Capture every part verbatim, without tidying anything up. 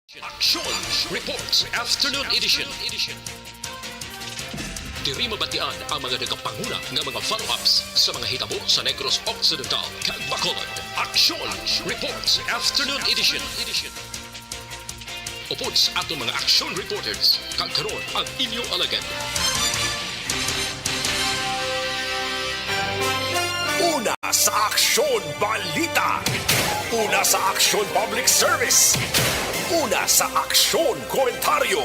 Aksyon Reports Afternoon Edition. Diri mabatian ang mga nagapanguna nga mga follow-ups sa mga hitabo sa Negros Occidental kag Bacolod. Aksyon Reports Afternoon Edition. Upod sa aton mga action reporters, kag karon ang inyo alagad. Una sa Aksyon Balita. Una sa Aksyon Public Service. Una sa Aksyon Komentaryo.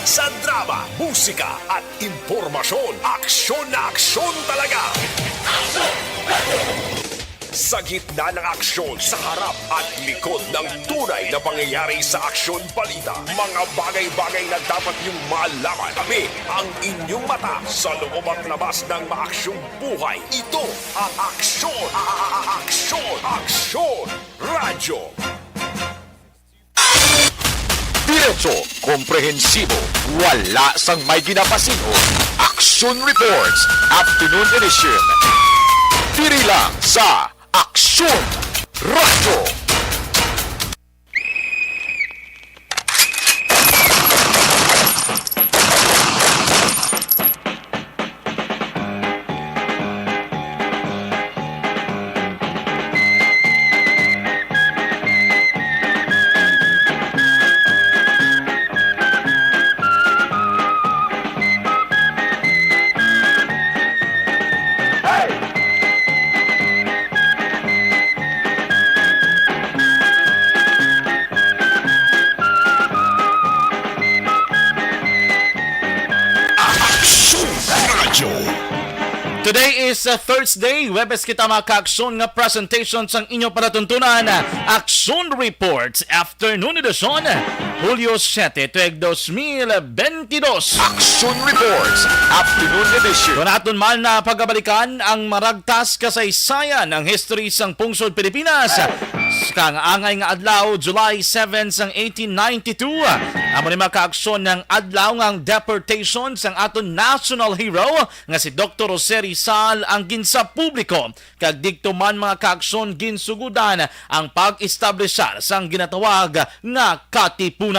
Sa drama, musika at impormasyon, aksyon na aksyon talaga. Sa gitna ng aksyon, sa harap at likod ng tunay na pangyayari sa Aksyon Balita, mga bagay-bagay na dapat niyong malaman. Kami ang inyong mata sa loob at labas ng maaksyong buhay. Ito ang Aksyon, a- a- a- Aksyon, Aksyon Radyo. Diretso, komprehensibo, wala sang may ginapasingon. Aksyon Reports, Afternoon Edition. Diri lang sa Aksyon Radyo. Aksyon Radyo. Today is, uh, Thursday. Webes kita, mga kaaksyon, nga presentation sang inyo palatuntunan, uh, Aksyon Reports Afternoon Edition, Hulyo siete, tuig dos mil bentidos. Aksyon Reports Afternoon Edition. Kung aton man na pagabalikan ang maragtas kasaysayan ng history sang pungsod Pilipinas, sa kaangay nga adlaw, July seven sang eighteen ninety-two, amo ni, mga kaaksyon, ang adlaw nga ang deportation sang aton national hero nga si Doktor Jose Rizal ang ginsapubliko, kag didto man, mga kaaksyon, ginsugudan ang pag-establishar sang ginatawag nga katipunan.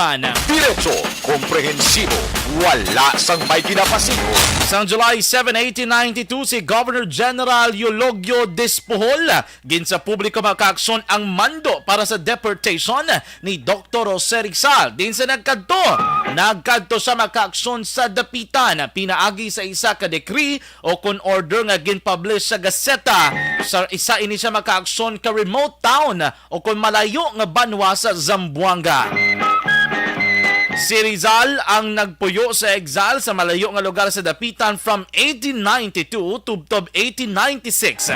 Diretso, komprehensibo, wala sang may ginapasingon. Sang July seven, eighteen ninety-two, si Governor General Eulogio Despujol ginsapubliko, mga kaaksyon, ang mando para sa deportation ni Doktor Jose Rizal. Diin sia nagkadto? Nagkadto sia, mga kaaksyon, sa Dapitan pinaagi sa isa ka decree o kon order nga ginpublish sa Gazeta. Sa isa ini sia, mga kaaksyon, ka remote town o kon malayo nga banwa sa Zamboanga. Si Rizal ang nagpuyo sa exile sa malayo nga lugar sa Dapitan from eighteen ninety-two tubtob eighteen ninety-six.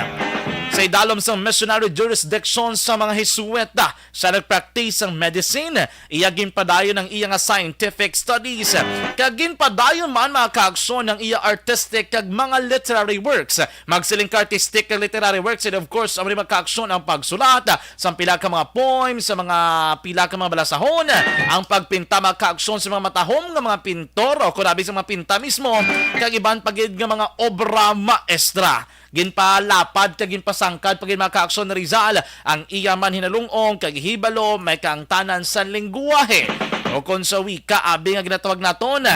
Sa idalom sang missionary jurisdiction sa mga Jesuita, siya nagpractice sang medicine. Iya ginpadayon ang iya nga scientific studies, kag ginpadayon man, mga kaaksyon, ang iya artistic kag mga literary works. Magsiling ka artistic kag literary works, and of course, amo ni, mga kaaksyon, ang pagsulat sang pila ka mga poems, sa mga pila ka mga balasahon, ang pagpinta, mga kaaksyon, sa mga matahom nga mga pintor o kon abi sa mga pinta mismo, kag iban pa gid nga mga obra maestra. Ginpalapad kag ginpasangkad pa gid, mga kaaksyon, ni Rizal ang iya man hinalung-ong kag hibalo may kaangtanan sa lengguwahe o kon sa wika abi nga ginatawag naton,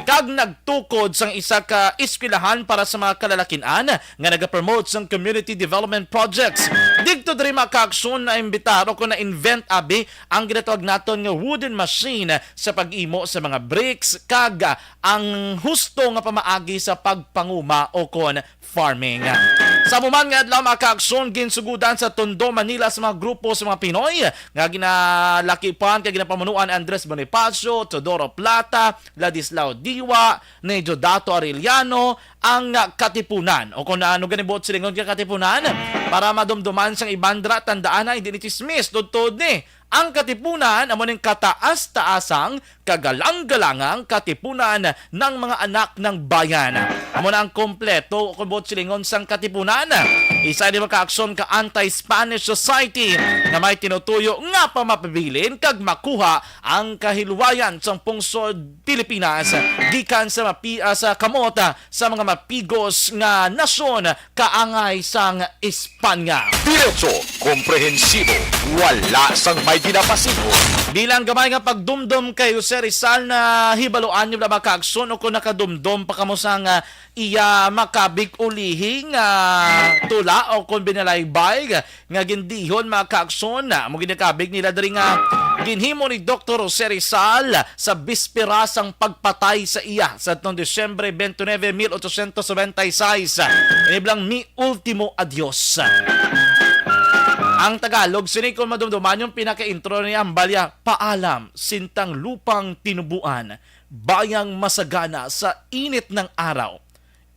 kag nagtukod sang isa ka eskwelahan para sa mga kalalakin-an nga nagapromote sang community development projects. Didto diri, mga kaaksyon, naimbitar o kon na-invent abi ang ginatawag naton nga wooden machine sa pag-imo sa mga bricks kag ang husto nga pamaagi sa pagpanguma o kon farming. Sa amo man nga adlaw, mga kaaksyon, ginsugudan sa Tondo, Manila, sa mga grupo sa mga Pinoy nga ginalakipan kag ginapamunuan ni Andres Bonifacio, Teodoro Plata, Ladislao Diwa, ni Diodato Arellano ang Katipunan. O kung ano gani buot silingon nga Katipunan, para madumduman sang iban dira, tandaan na, hindi ni chismis, tubtob ni. Ang Katipunan amo ning kataas-taasang, kagalang-galangang katipunan ng mga anak ng bayan. Amo na ang kompleto, kung buot silingon, sang Katipunan. Isa ini, mga kaaksyon, ka anti-Spanish society nga may tinutuyo nga pamapabilin kag makuha ang kahilwayan sang pungsod Pilipinas gikan sa mapi-, ah, sa kamot, ah, sa mga mapigos nga nasyon kaangay sang Espanya. Diretso, komprehensibo, Wala sang may ginapasin-on. Bilang gamay nga pagdumdom kay Jose Rizal, na hibaluan niyo ba, mga kaakson, o kung nakadumdom pa kamo sa nga iya makabig ulihi nga tula o kung binalaybay nga gindihon, mga kaakson, amo ginakabig nila diri nga ginhimo ni Doktor Jose Rizal sa bispera sang pagpatay sa iya sa atong Disyembre twenty-nine, mil ochocientos noventa y seis. Iniblang Mi Ultimo Adios. Ang Tagalog sini, kung madumduman yung pinaka-intro niya, ang balya, "Paalam, sintang lupang tinubuan, bayang masagana sa init ng araw,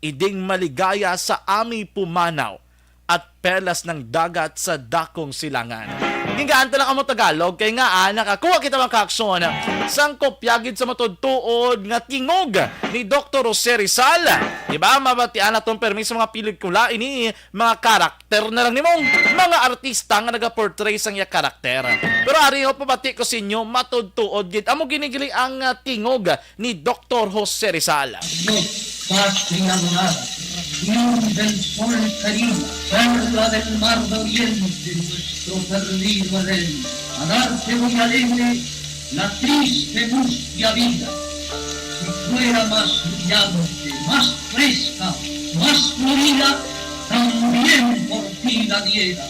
iding maligaya sa ami pumanaw, at perlas ng dagat sa dakong silangan." Gingaan ta lang amo Tagalog, kay nga, ah, nakakuha kita, mga kaakson, sang kopya gid sa matuod-tuod nga tingog ni Doktor Jose Rizal. Di ba? Mabatian naton permi sa mga pelikula, ini mga karakter na lang nimong mga artista nga nagaportray sang iya karakter. Pero ari ho, pabati ko sa inyo, matuod-tuod gid. Amo gini gili ang, ah, tingog ni Doktor Jose Rizal. Patria dorada, luz del sol querido, perla del mar de oriente, nuestro perdido Edén, a darte muy alegre la triste, mustia vida. Si fuera más brillante, más fresca, más florida, también por ti la diera,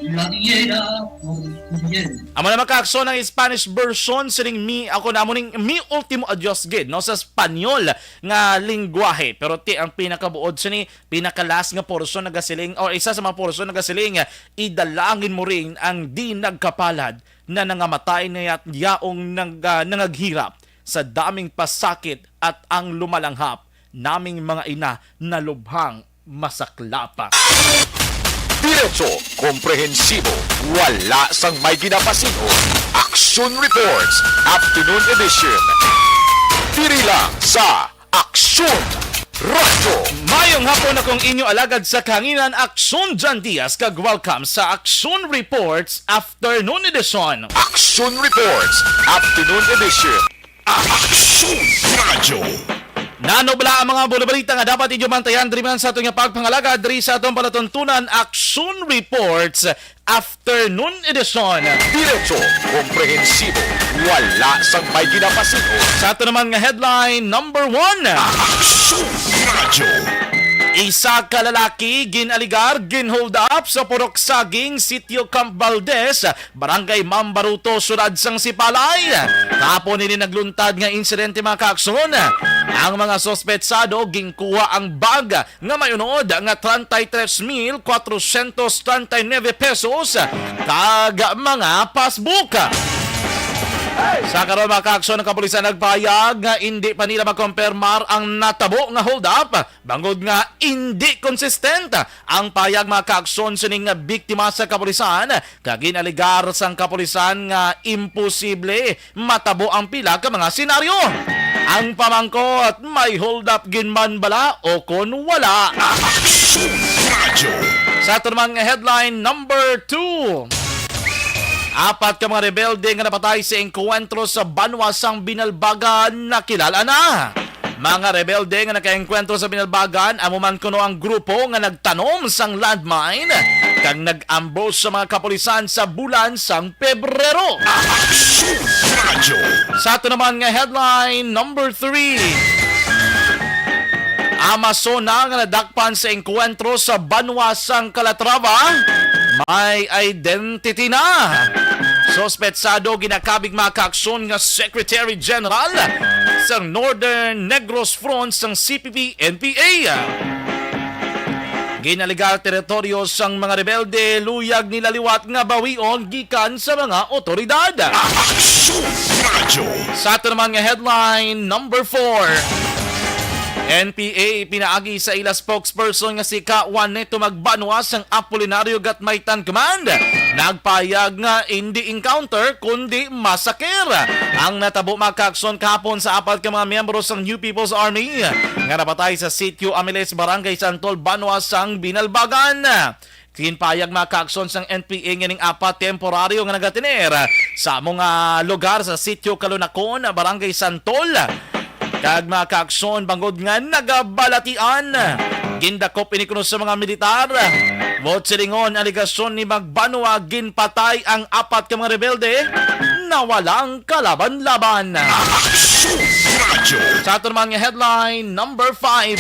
la diera por tu bien. Amo na, mga kaakson, ang Spanish version sining Mi, ako na mo ning Mi Ultimo Adios gid, no, sa Espanyol nga lingwahe. Pero ti ang pinakabuod sini, pinakalas nga portion nagasiling, o isa sa mga portion nagasiling, "Idalangin mo rin ang di nagkapalad na nangamatay na yat-, yaong nag-, ah, nangaghirap sa daming pasakit at ang lumalanghap naming mga ina na lubhang masaklapa." Diretso, komprehensibo, wala sang may ginapasin-on. Aksyon Reports, Afternoon Edition. Diri lang sa Aksyon Radyo. Mayong hapon, akong inyo alagad sa kahanginan, Aksyon Jan Diaz, kag welcome sa Aksyon Reports Afternoon Edition. Aksyon Reports Afternoon Edition. Aksyon Radyo. Nano bala ang mga bulabalita nga dapat inyo bantayan diri man sa aton nga pagpangalagad diri sa aton palatuntunan, Aksyon Reports Afternoon Edition. Diretso, komprehensibo, wala sang may ginapasin-on. Sa ato naman nga headline number one. Aksyon Radyo. Isa ka lalaki ginaligar, ginhold up sa Purok Saging, Sitio Camp Valdez, Barangay Mambaruto, Siyudad sang Sipalay. Kahapon ini nagluntad nga insidente, mga kaakson. Ang mga suspetsado ginkuha ang bag nga may unod nga treinta y tres mil cuatrocientos treinta y nueve pesos kag mga passbook. Sa karon, mga kaakson, ang kapulisan nagpahayag nga indi pa nila makompirmar ang natabo nga hold-up, bangod nga indi consistent ang pahayag, mga kaakson, sining biktima sa kapulisan, kag ginaligar sang kapulisan nga imposible matabo ang pila ka mga senaryo. Ang pamangkot, may hold up gid man bala o kon wala? Aksyon Radyo. Sa ato naman nga headline number two. Apat ka mga rebelde nga napatay sa engkwentro sa banwa sang Binalbagan nakilala na. Mga rebelde nga nakaengkwentro sa Binalbagan, amo man kuno ang grupo nga nagtanom sang landmine kag nag-ambush sa mga kapulisan sa bulan sang Pebrero. Aksyon Radyo. Sa ato naman nga headline number three. Amazona nga nadakpan sa engkwentro sa banwa sang Calatrava, may identity na. Suspetsado ginakabig, mga kaakson, nga Secretary General sang Northern Negros Front sang C P P N P A. Ginaligar teritoryo sang mga rebelde, luyag nila liwat nga bawion gikan sa mga otoridad. Aksyon Radyo. Sa ato naman nga headline number four. N P A pinaagi sa ila spokesperson nga si Ka Juanito Magbanwa sang Apolinario Gatmaytan Command, nagpahayag nga indi encounter kundi massacre ang natabo, mga kaakson, kahapon sa apat ka mga miyembro sang New People's Army nga napatay sa Sitio Amiles, Barangay Santol, banwa sang Binalbagan. Ginpahayag, mga kaakson, sang N P A nga ning apat temporaryo nga nagatener sa amo nga lugar sa Sitio Kalunakon, Barangay Santol. Kag, mga kaakson, bangod nga nagabalatian, gindakop ini kuno sa mga militar. Wot silingon, alegasyon ni Magbanwa, ginpatay ang apat ka mga rebelde na walang kalaban-laban. Aksyon Radyo. Sa aton man nga headline number five,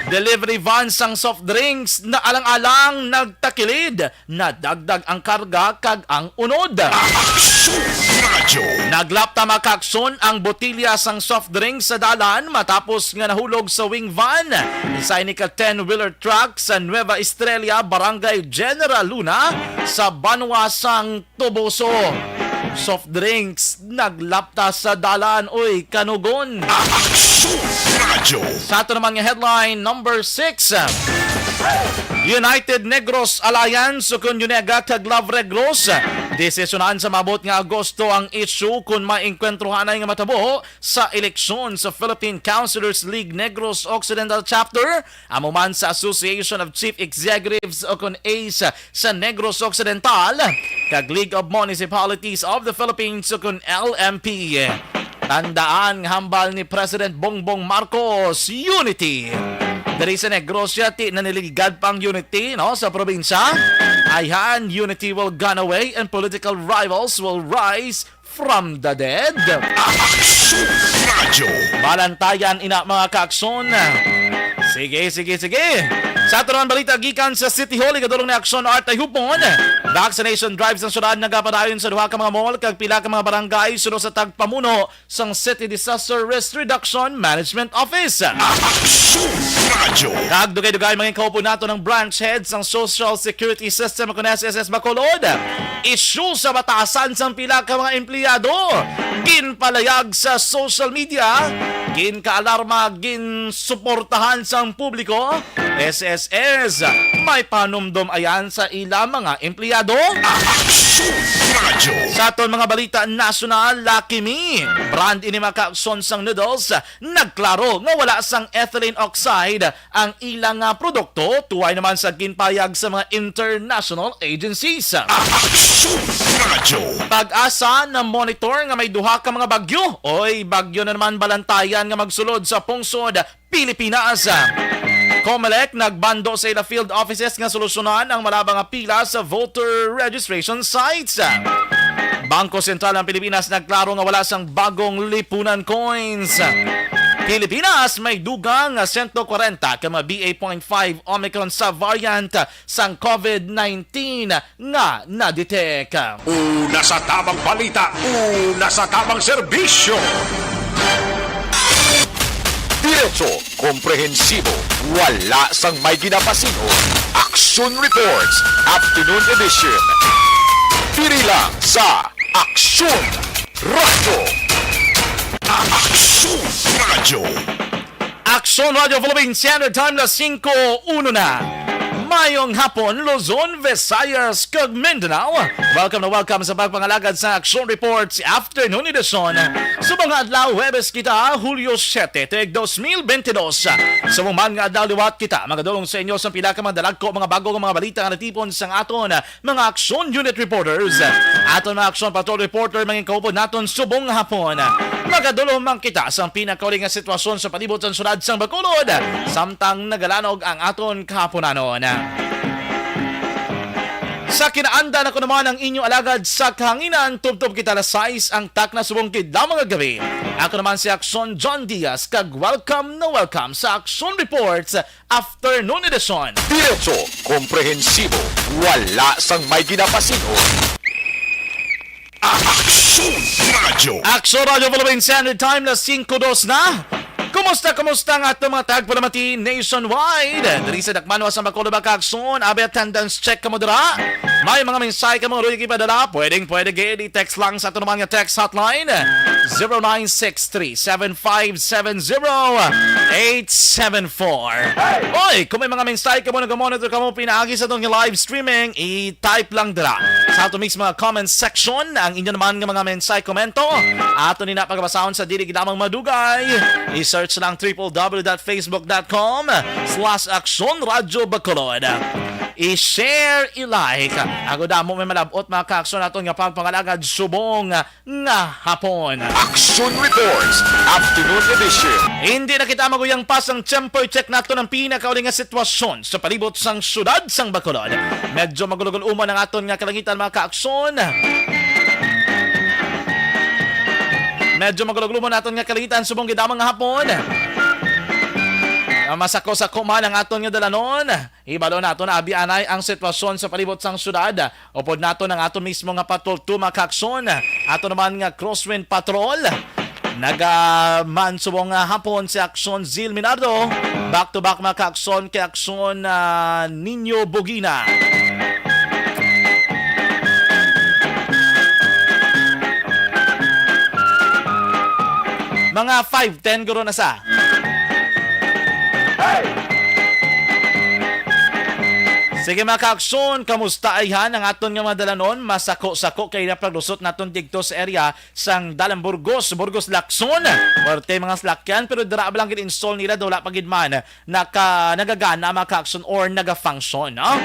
delivery van sang soft drinks na alang-alang nagtakilid, nadagdag ang karga kag ang unod. Aksyon Radyo. Naglapta, mga kaakson, ang botilya sang soft drink sa dalan matapos nga nahulog sa wing van isa ini ka ten-wheeler truck sa Nueva Estrella, Barangay General Luna, sa banwa sang Toboso. Soft drinks naglapta sa dalan, oy, kanugon. Aksyon Radyo. Sa ato naman nga headline number six, United Negros Alliance, ukon UNEGA, kag Love Negros desisyonan sa maabot nga Agosto ang issue kon may engkwentro anay nga matabo sa eleksyon sa Philippine Councilors League Negros Occidental Chapter, amo man sa Association of Chief Executives, ukon ACE, sa Negros Occidental, kag League of Municipalities of the Philippines, ukon L M P. Tandaan nga hambal ni President Bongbong Marcos, unity. Diri sa Negros City, naniligad pa ang unity, no, sa probinsya. Ayhan, unity will gone away and political rivals will rise from the dead. Aksyon Radyo. Balantayan ina, mga kaakson. Sige, sige, sige. Sa aton balita gikan sa City Hall, igadulong ni Aksyon Art Ayhupon. Vaccination drive sa syudad nagapadayon sa duha ka mga mall kag pila ka mga barangay suno sa tagpamuno sang City Disaster Risk Reduction Management Office. Aksyon Radyo. Kag dugay-dugay, mga kaupo nato, ng branch head sang Social Security System, kon S S S Bacolod. Issue sa batasan sang pila ka mga empleyado. Ginpalayag sa social media. Ginkaalarma, ginsuportahan sang publiko. S S S, may panumdom ayan sa ila mga empleyado. Aksyon Radyo. Sa aton mga balita nasyonal, Lucky Me, brand ini, mga kaakson, sang noodles, nagklaro nga wala sang ethylene oxide ang ilang, ah, produkto, tuway naman sa ginpayag sa mga international agencies. Aksyon Radyo. PAGASA na-monitor nga may duha ka mga bagyo. Oy, bagyo na naman balantayan nga magsulod sa pungsod Pilipinas. COMELEC nagbando sa ila field offices nga solusyonan ang malaba nga pila sa voter registration sites. Bangko Sentral ng Pilipinas nagklaro nga wala sang bagong lipunan coins. Pilipinas may dugang nga sento kwarenta ka mga B A point five Omicron subvariant sang COVID nineteen nga na-detect. Una sa tabang balita, una sa tabang serbisyo. Diretso, komprehensibo, wala sang may ginapasin-on. Aksyon Reports, Afternoon Edition. Diri lang sa Aksyon Radyo. Aksyon Radyo. Aksyon Radyo Philippine Standard Time, las singko uno na. Mayong hapon, Luzon, Visayas, kag Mindanao. Welcome na welcome sa pagpangalagad sa Aksyon Reports Afternoon Edition. Subong nga adlaw, Huwebes kita, Hulyo siete, tuig dos mil bente dos. Subong man nga adlaw, liwat kita magadulong sa inyo sa pila ka mga dalagko, mga bago nga mga balita nga natipon sang aton mga aksyon unit reporters. Aton mga aksyon patrol reporter, mga kaupo naton subong nga hapon. Magadulom man kita sa pinakauli nga sitwasyon sa palibot sang syudad sang Bacolod, samtang nagalanog ang aton kahaponanon. Sa kinaandan, ako naman ang inyo alagad sa kahanginan, tubtob kita alas sais ang takna subong kidlaw nga gabi. Ako naman si Aksyon John Diaz, kag welcome na welcome sa Aksyon Reports Afternoon Edition. Diretso, komprehensibo, wala sang may ginapasin-on. Aksyon Radyo. Aksyon Radyo Philippine Standard Time, las singko dos na. Kumusta, kumusta ang ato mga tagpalamati nationwide? Diri sa dakmanwa sa Bacolod, mga kaakson, abi, attendance check kamo dira. May mga mensahe kamo nga gusto ipadala, pwedeng pwede gid, i-text lang sa ato naman nga text hotline, zero nine six three seven five seven zero eight seven four. Oy, kung may mga mensahe kamo, nagamonitor kamo pinaagi sa atong live streaming, i-type lang dira sa ato mismo nga comment section ang inyo naman nga mga mensahe, komento. Ato ni na pagabasahon sa dili gid lamang madugay. I-search Search lang triple w dot facebook dot com slash Aksyon Radyo Bacolod. I-share, i-like. Ako damo may malabot, mga kaaksyon, naton nga pagpangalagad subong nga hapon. Action Reports, Afternoon Edition. Hindi na kita maguyang pa sang tiyempo, i-check nato ang pinakauli nga sitwasyon sa palibot sang syudad sang Bacolod. Medyo magulugol umon ang aton nga kalangitan, mga kaaksyon. Medyo magulugol umon aton nga kalangitan subong gidamang nga hapon. Ah, masako-sako man ang aton nga dalanon. Hibalo naton, abi, anay ang sitwasyon sa palibot sang syudad. Upod naton ang aton mismo nga patrol two, mga kaaksyon. Ato naman nga crosswind patrol. Nagaman subong nga hapon si Aksyon Zil Minardo. Back to back, mga kaaksyon, kay Aksyon, ah, Nino Bugina. Mga five ten guro na sa. Sige, mga kaaksyon, kamusta ayhan ang aton nga mga dalanon? Masako-sako kay na paglusot naton didto sa area sang Dalan Burgos, Burgos Lacson. Wala tay mga salakyan, pero dira ba lang gid install nila, daw wala pa gid man naka, nagagana, mga kaaksyon, or nagafunction, no?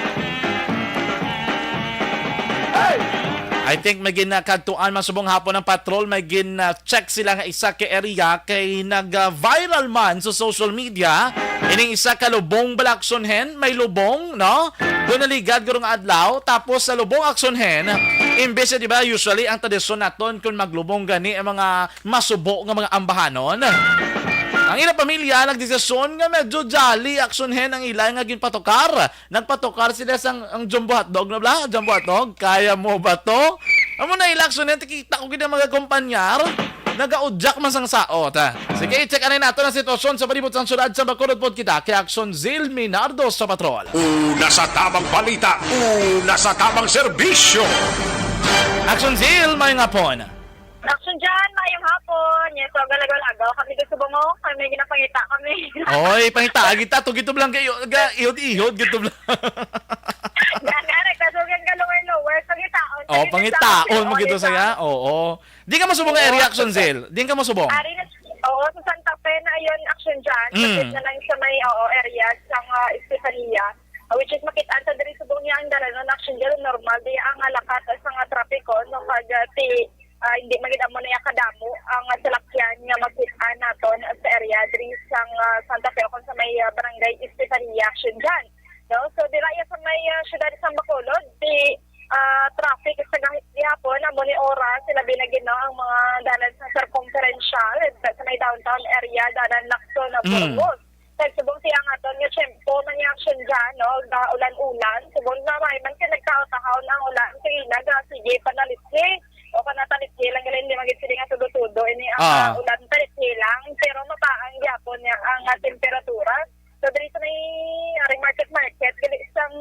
I think may ginakadtuan man subong hapon ang patrol, may gin-check sila nga isa ka area kay nag-viral man sa social media. Ining isa ka lubong, bala, Aksyon Hen, may lubong, no? Doon naligad guro nga adlaw, tapos sa lubong, Aksyon Hen, imbes na, di ba, usually ang tradisyon naton kung maglubong gani ang mga masubo nga mga ambahanon. Ang ila pamilya nagdesisyon nga medyo jolly, Aksyon Hen, ang ila nga ginpatukar. Nagpatukar sila sang ang jumbo hotdog, no, bala? Jumbo hotdog? Kaya mo ba to? Amo na ila, Aksyon Hen, kita ko gid ang mga kumpanyar. Nagaudyak man sang saot, ha? Sige, i-check anay nato ang sitwasyon sa palibot sang syudad sa Bacolod pod kita kay Aksyon Zil Minardo sa patrol. Una sa tamang balita, una sa tamang serbisyo. Aksyon Zil, maayong hapon. Action dyan, maayong hapon. Yes, so, galagaw-lagaw kami sa Subongo. Kami may ginapangita kami. Oy, pangita, kita to, gito lang kayo. Ga, ihod-ihod, gito lang. Gana, nagkasugan ka lower-lower. Pangitaon. Oh, pangitaon mo gito saya. Oo. Di ka masubong nga reaction, Zil. Di ka masubong. Ari na, oo, sa Santa Fe na yun, action dyan. Mm. Kapit na lang sa may, oo, area sa, ah, Estefania. Ah, which is, makita sa diri subong niya ang dalanon, action dyan. Normal, di ang alakat sa mga trapiko, no, pag, ah, ti, ah, hindi magid amo na kadamo ang, ah, salakyan nga makita naton sa area diri sa, ah, Santa Fe, kung sa may, ah, barangay Estefania, action dyan. No? So, dira iya sa may, ah, siyudad sa Bacolod, di, ah, traffic sa gahit gihapon, amo ni oras, sila binagin, no, ang mga dalan sa circumferential, sa may downtown area, dalan Lacson na Mm. Burgos. Nagsubong siya nga aton nga tiyempo man niya action dyan, no, ga ulan-ulan. Subong na may man kay nagtahaw-tahaw na ang ulan, kay naga sige panalitli. O kana talitli lang, gali, hindi magid sila nga tudo-tudo. Ini ang, Ah. ah, ulan, talitli lang. Pero mapaang gyapon niya ang, ah, temperatura. So, diri sa may, aring market, market, gali sang,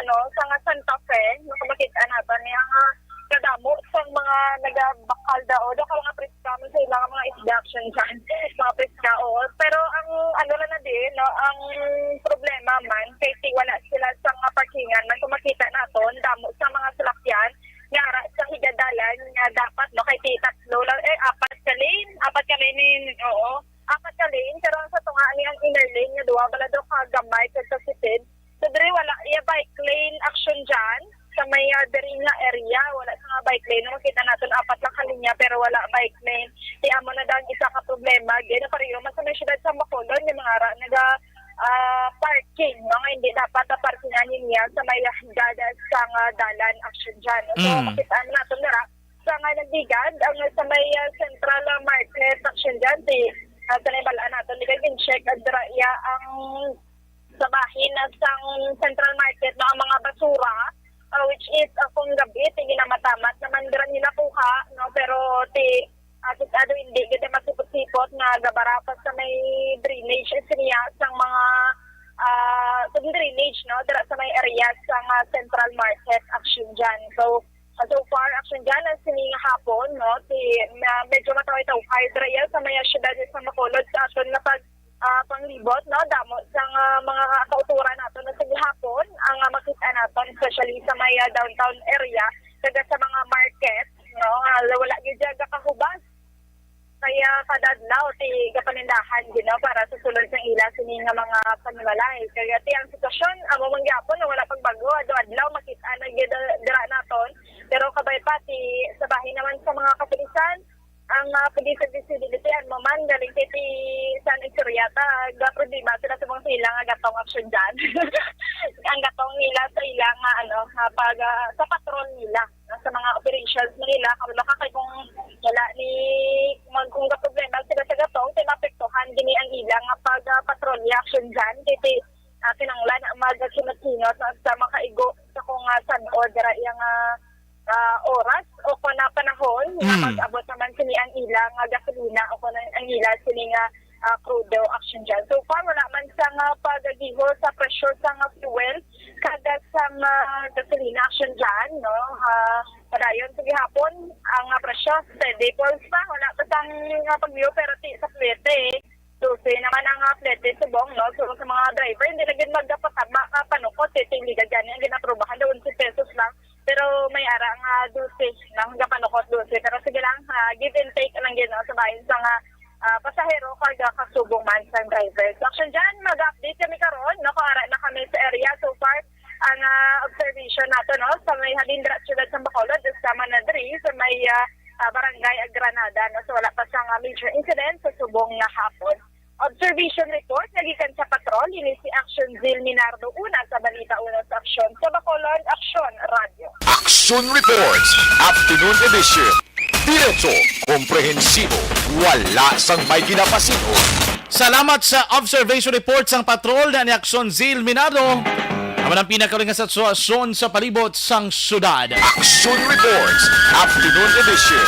ano, sa nga Santa Fe, no, kung makita naton niya nga kadamo sang mga nagabakal daw, daw ka mga priska, man sa ilang mga isda, action dyan. Mga priska, oo. Pero ang, ano lang na din, no, ang problema man, kay ti wala sila sa mga parkingan, man kung makita naton, damo sa mga salakyan, nga ara sa higadalan, nga dapat, no, kay ti tatlo lang, eh, apat ka lane, apat ka lane, oo. Apat ka lane, pero ang sa tunga ni ang inner lane nga duha, bala daw ka gamay kag sa sipid. So, diri wala iya bike lane action dyan. Sa may, ah, diri nga area, wala sa nga bike lane. Nakita naton apat lang ka linya, pero wala bike lane. Di amo na daw ang isa ka problema. Di na pareho man sa may syudad sa Bacolod, yung mga ara naga, ah, parking, no? Nga hindi dapat na parkingan niya sa may gada sa nga dalan action dyan. So, Mm. makita naton dira, sa nga nagligad, ang sa may, ah, Central, ah, Market action dyan, di, ah, sa naibalaan naton, di ka gin-check, ang dira iya ang sa bahin na sang Central Market, no, ang mga basura, ah, which is, ah, kung gabi, ti ginamatamat naman dira nila kuha, no, pero ti, ah, ti, ano, hindi gid masipot-sipot nga gabara pa sa may drainage, eh, siniya sang mga, ah, sa drainage, no, dira sa may area sa mga Central Market action dyan. So, ah, so far, action dyan, ang sining hapon, no, ti, na medyo mataway-taway dira iya sa may syudad sa Bacolod sa aton nga pag, ah, panglibot, no? Damo sang, ah, mga kauturan nato na sa gihapon ang, ah, makita naton, especially sa may, ah, downtown area, kag sa mga market, no? Nga wala gyud dyan gakahubas. Kay Kaya kada adlaw ti gapanindahan gid, no, para sa sulod sang ila sini nga mga panimalay. Kaya ti ang sitwasyon amo man gyapon nga wala pagbago, adlaw-adlaw makit-an na gid, ah, dira naton. Pero kabay pa ti sa bahin naman sa mga kapulisan, ang, ah, police accessibility, ano man, galing kay ti San Isuriata, ga problema sila subong sa ila nga gatong action dyan. Ang gatong nila sa ila nga, ano, nga pag, ah, sa patrol nila, no, sa mga operations nila, kabalo ka kay kung wala ni, mag, kung gaproblema sila sa gatong, kay maapektuhan gini ang ila nga pag, ah, patrolya action dyan, kay ti, ah, kinanglan ang magkinot-kinot sa, sa makaigo sa kung, ah, san-o dira iyang, ah, ah, oras o kon na panahon nga Mm. mag-abot naman sini ang ila nga gasolina o kon ang, ang ila sini nga, ah, crudo action dyan. So far, wala man sa nga pagagiho sa presyo sa nga fuel kag sa nga gasolina action dyan, no? Ah, padayon sa gihapon, ang, ah, presyo steady pulse pa, wala pa sang nga pagbiyo, pero ti sa plete, dose naman ang, ah, plete subong, no? So, sa mga driver, hindi na gid magpatama ka panukot, eh, tindigan gani ang ginaprobahan daw, onse pesos lang. Pero may ara nga dose, no? Gapanukot dose. Pero sige lang, ah, give and take lang gid, no? Sa bahin sa nga, ah, pasahero kag, ah, kasubong man sang driver. So, action dyan, mag-update kami karon, no? Kung ara na kami sa area. So far, ang, ah, observation nato, no? Sa may halin dira siyudad sa Bacolod, sa Manadri, sa may, ah, ah, Barangay Agranada, no? So, wala pa sang, ah, major incident sa subong nga hapon. Observation report nga gikan sa patrol, ini si Action Zil Minardo, una sa balita, una sa aksyon. Sa Bacolod, Aksyon Radyo. Action Reports, Afternoon Edition. Diretso, komprehensibo, wala sang may ginapasin-o. Salamat sa observation report sang patrol na ni Aksyon Zil Minardo. Amo ang pinakauli nga sitwasyon sa palibot sang syudad. Action Reports, Afternoon Edition.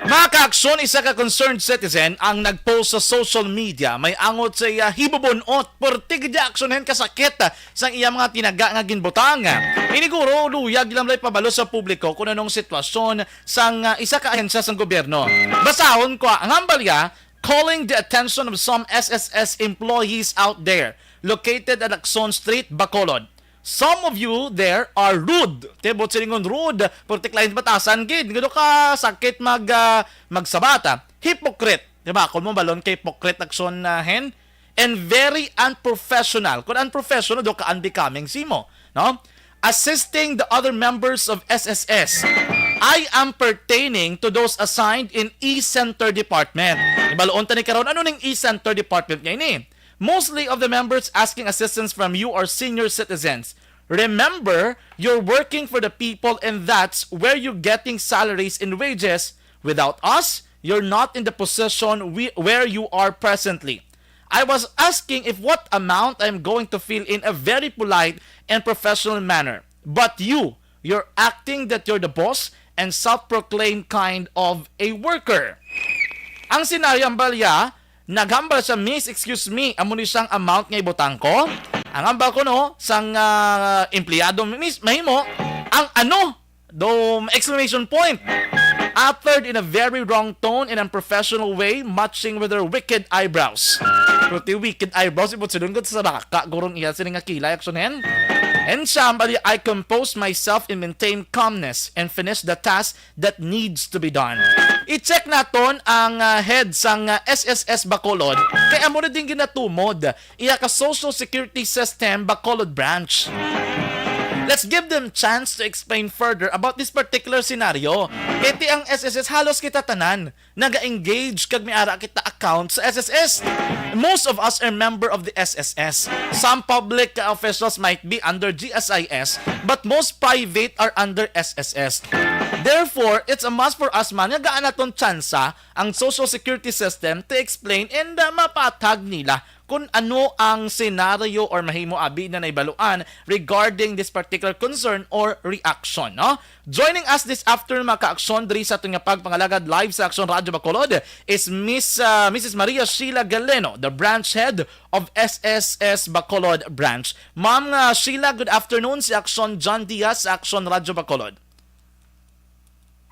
Mga ka-aksyon, isa ka concerned citizen ang nag-post sa social media may angot sa iya hibubun-ot, perti gid aksyonen kasakit sang iya mga tinaga nga ginbutang. Ini guro, luyag lang ipabalo sa publiko kung anong sitwasyon sang, ah, isa ka ahensya sang gobyerno. Basahon ko, ang hambal niya, calling the attention of some S S S employees out there located at Lacson Street, Bacolod. Some of you there are rude. Tibot silingon rude, perti lain batasan gid. Ngano ka sakit mag, ah, magsabat, ah? Hypocrite. Di ba? Kung mo balon kay hypocrite aksyon na hen. And very unprofessional. Kung unprofessional, do ka unbecoming simo, no? Assisting the other members of S S S. I am pertaining to those assigned in E-Center Department. Ibalon ta ni karon, ano ning E-Center Department nga ini? Mostly of the members asking assistance from you are senior citizens. Remember, you're working for the people and that's where you're getting salaries and wages. Without us, you're not in the position we, where you are presently. I was asking if what amount I'm going to fill in a very polite and professional manner. But you, you're acting that you're the boss and self-proclaimed kind of a worker. Ang senaryo, ang balya, naghambal siya, "Miss, excuse me, amo ni siyang amount nga ibutang ko?" Ang hambal ko, no, sang, ah, empleyado, "Miss, mahimo, ang ano?" Do, exclamation point. Uttered in a very wrong tone and unprofessional way, matching with her wicked eyebrows. Pretty wicked eyebrows, ibot sinunggod sa baka, gurong iya sini nga kilay, action hen. And siya, bali, "I compose myself and maintain calmness and finish the task that needs to be done." I-check naton ang, ah, head sang, ah, S S S Bacolod, kay amo na din ginatumod iya ka social security system Bacolod branch. Let's give them chance to explain further about this particular scenario. Kay ti ang S S S, halos kita tanan naga-engage kag may ara kita account sa S S S. Most of us are member of the S S S. Some public officials might be under G S I S, but most private are under S S S. Therefore, it's a must for us man nga gaan naton tsansa ang social security system to explain and, uh, mapatag nila kung ano ang senaryo or mahimo abi na naibaluan regarding this particular concern or reaction, no? Joining us this afternoon, mga ka-aksyon, diri sa aton nga pagpangalagad live sa Aksyon Radyo Bacolod is Miss, uh, Missus Maria Sheila Galeno, the branch head of S S S Bacolod Branch. Ma'am, uh, Sheila, good afternoon. Si Aksyon John Diaz sa Aksyon Radyo Bacolod.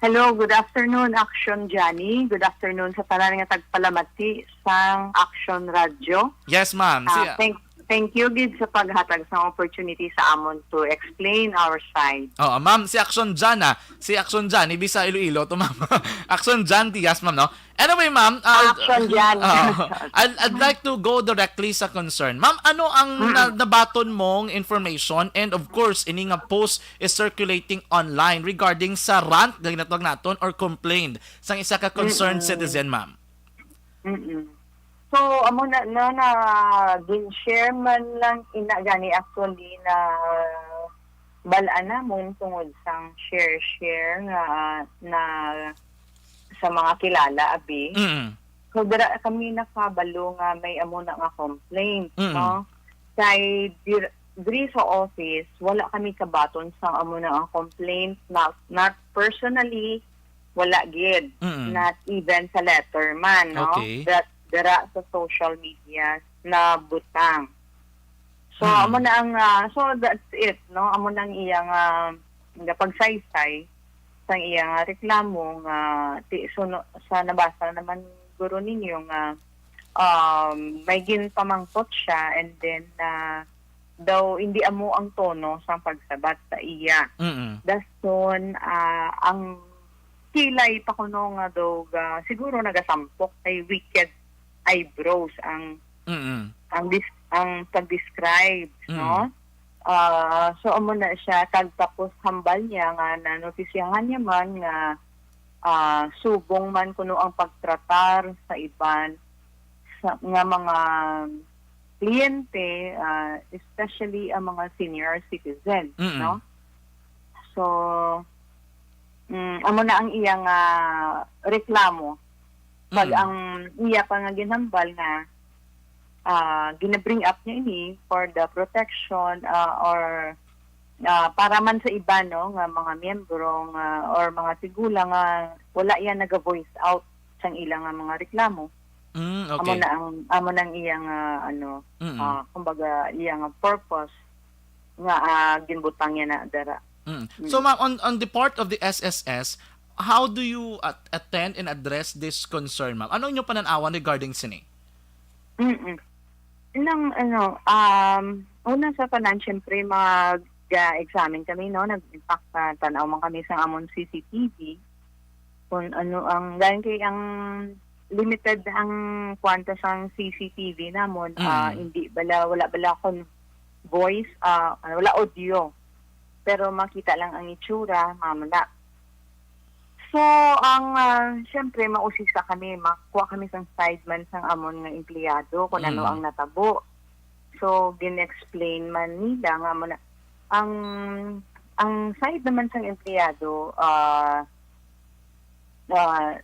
Hello, good afternoon, Action Johnny. Good afternoon sa tanan nga tagpalamati sang Action Radyo. Yes, ma'am. Ah, Si, ah, thank, Thank you gid sa paghatag sa opportunity sa amon to explain our side. Oo, ma'am, si Action Jan, ah. Si Action Jan, ibi sa Iloilo to, ma'am. Action Jan Diaz, ma'am, no? Anyway, ma'am, ah, Action Jan. Oo. I'd, I'd like to go directly sa concern. Ma'am, ano ang Mm. na-, nabaton mong information? And of course, ini nga post is circulating online regarding sa rant, nga ginatawag naton, or complaint sang isa ka concerned Mm-mm. citizen, ma'am. Mm-mm. So, amo na, na, na, gin-share man lang ina gani, actually, na bal-an namon tungod sang share-share nga na sa mga kilala, abi. Mm. So, dira kami nakabalo nga may amo na nga complaint, Mm. no? Kay dir-, diri sa office, wala kami kabaton sang amo na nga complaint, not, not personally, wala gid, Mm. not even sa letter man, no? Okay. That dira sa social media na butang. So, Mm. amo na ang, ah, so that's it, no? Amo na ang iyang, ah, nga pagsaysay sang iyang, ah, reklamo nga ti-, suno-, sa nabasa naman guro ninyo nga, um, may ginpamangkot siya and then, ah, daw hindi amo ang tono sang pagsabat sa iya. Mm. Dason, ah, ang kilay pa kuno nga daw ga-, siguro nagasampok kay wicked eyebrows ang Mm. ang dis-, ang pag-describe, Mm. no? Ah, so amo na siya, kag tapos hambal niya nga nanotisyahan niya man nga, ah, subong man kuno ang pagtratar sa iban sa, nga mga kliyente, ah, especially ang mga senior citizen, Mm. no? So, mm, amo na ang iyang, ah, reklamo. Pag Mm. ang iya pa nga ginhambal nga, ah, gina-bring up niya ini for the protection, ah, or, ah, para man sa iba, no, nga mga miyembro nga, or mga tigulang nga wala yan naga-voice out sang ila nga mga reklamo. Mm, Amo okay. na ang, amo nang iyang, ah, ano, Mm. ah, kumbaga, iyang purpose nga, ah, ginbutang niya na dara. Mm. Mm. So, ma'am, on, on the part of the S S S, how do you at-, attend and address this concern, ma'am? Ano inyong panan-awan regarding sini? Mm-mm. Nang, ano, um, una sa tanan, syempre, mag-examine kami, no? Nag-, in fact, ah, tan-aw man kami sa amon C C T V kung ano ang, dahil kay ang limited ang kwanta sang C C T V namon, ah, Mm. hindi bala, wala bala kon voice, ah, ano, wala audio. Pero makita lang ang itsura, mamala. So, ang, ah, syempre, mausisa kami, makuha kami sang side man sang amon nga empleyado kung ano Mm. ang natabo. So, gin-explain man nila nga mo na, ang, ang side naman sang empleyado, ah, ah,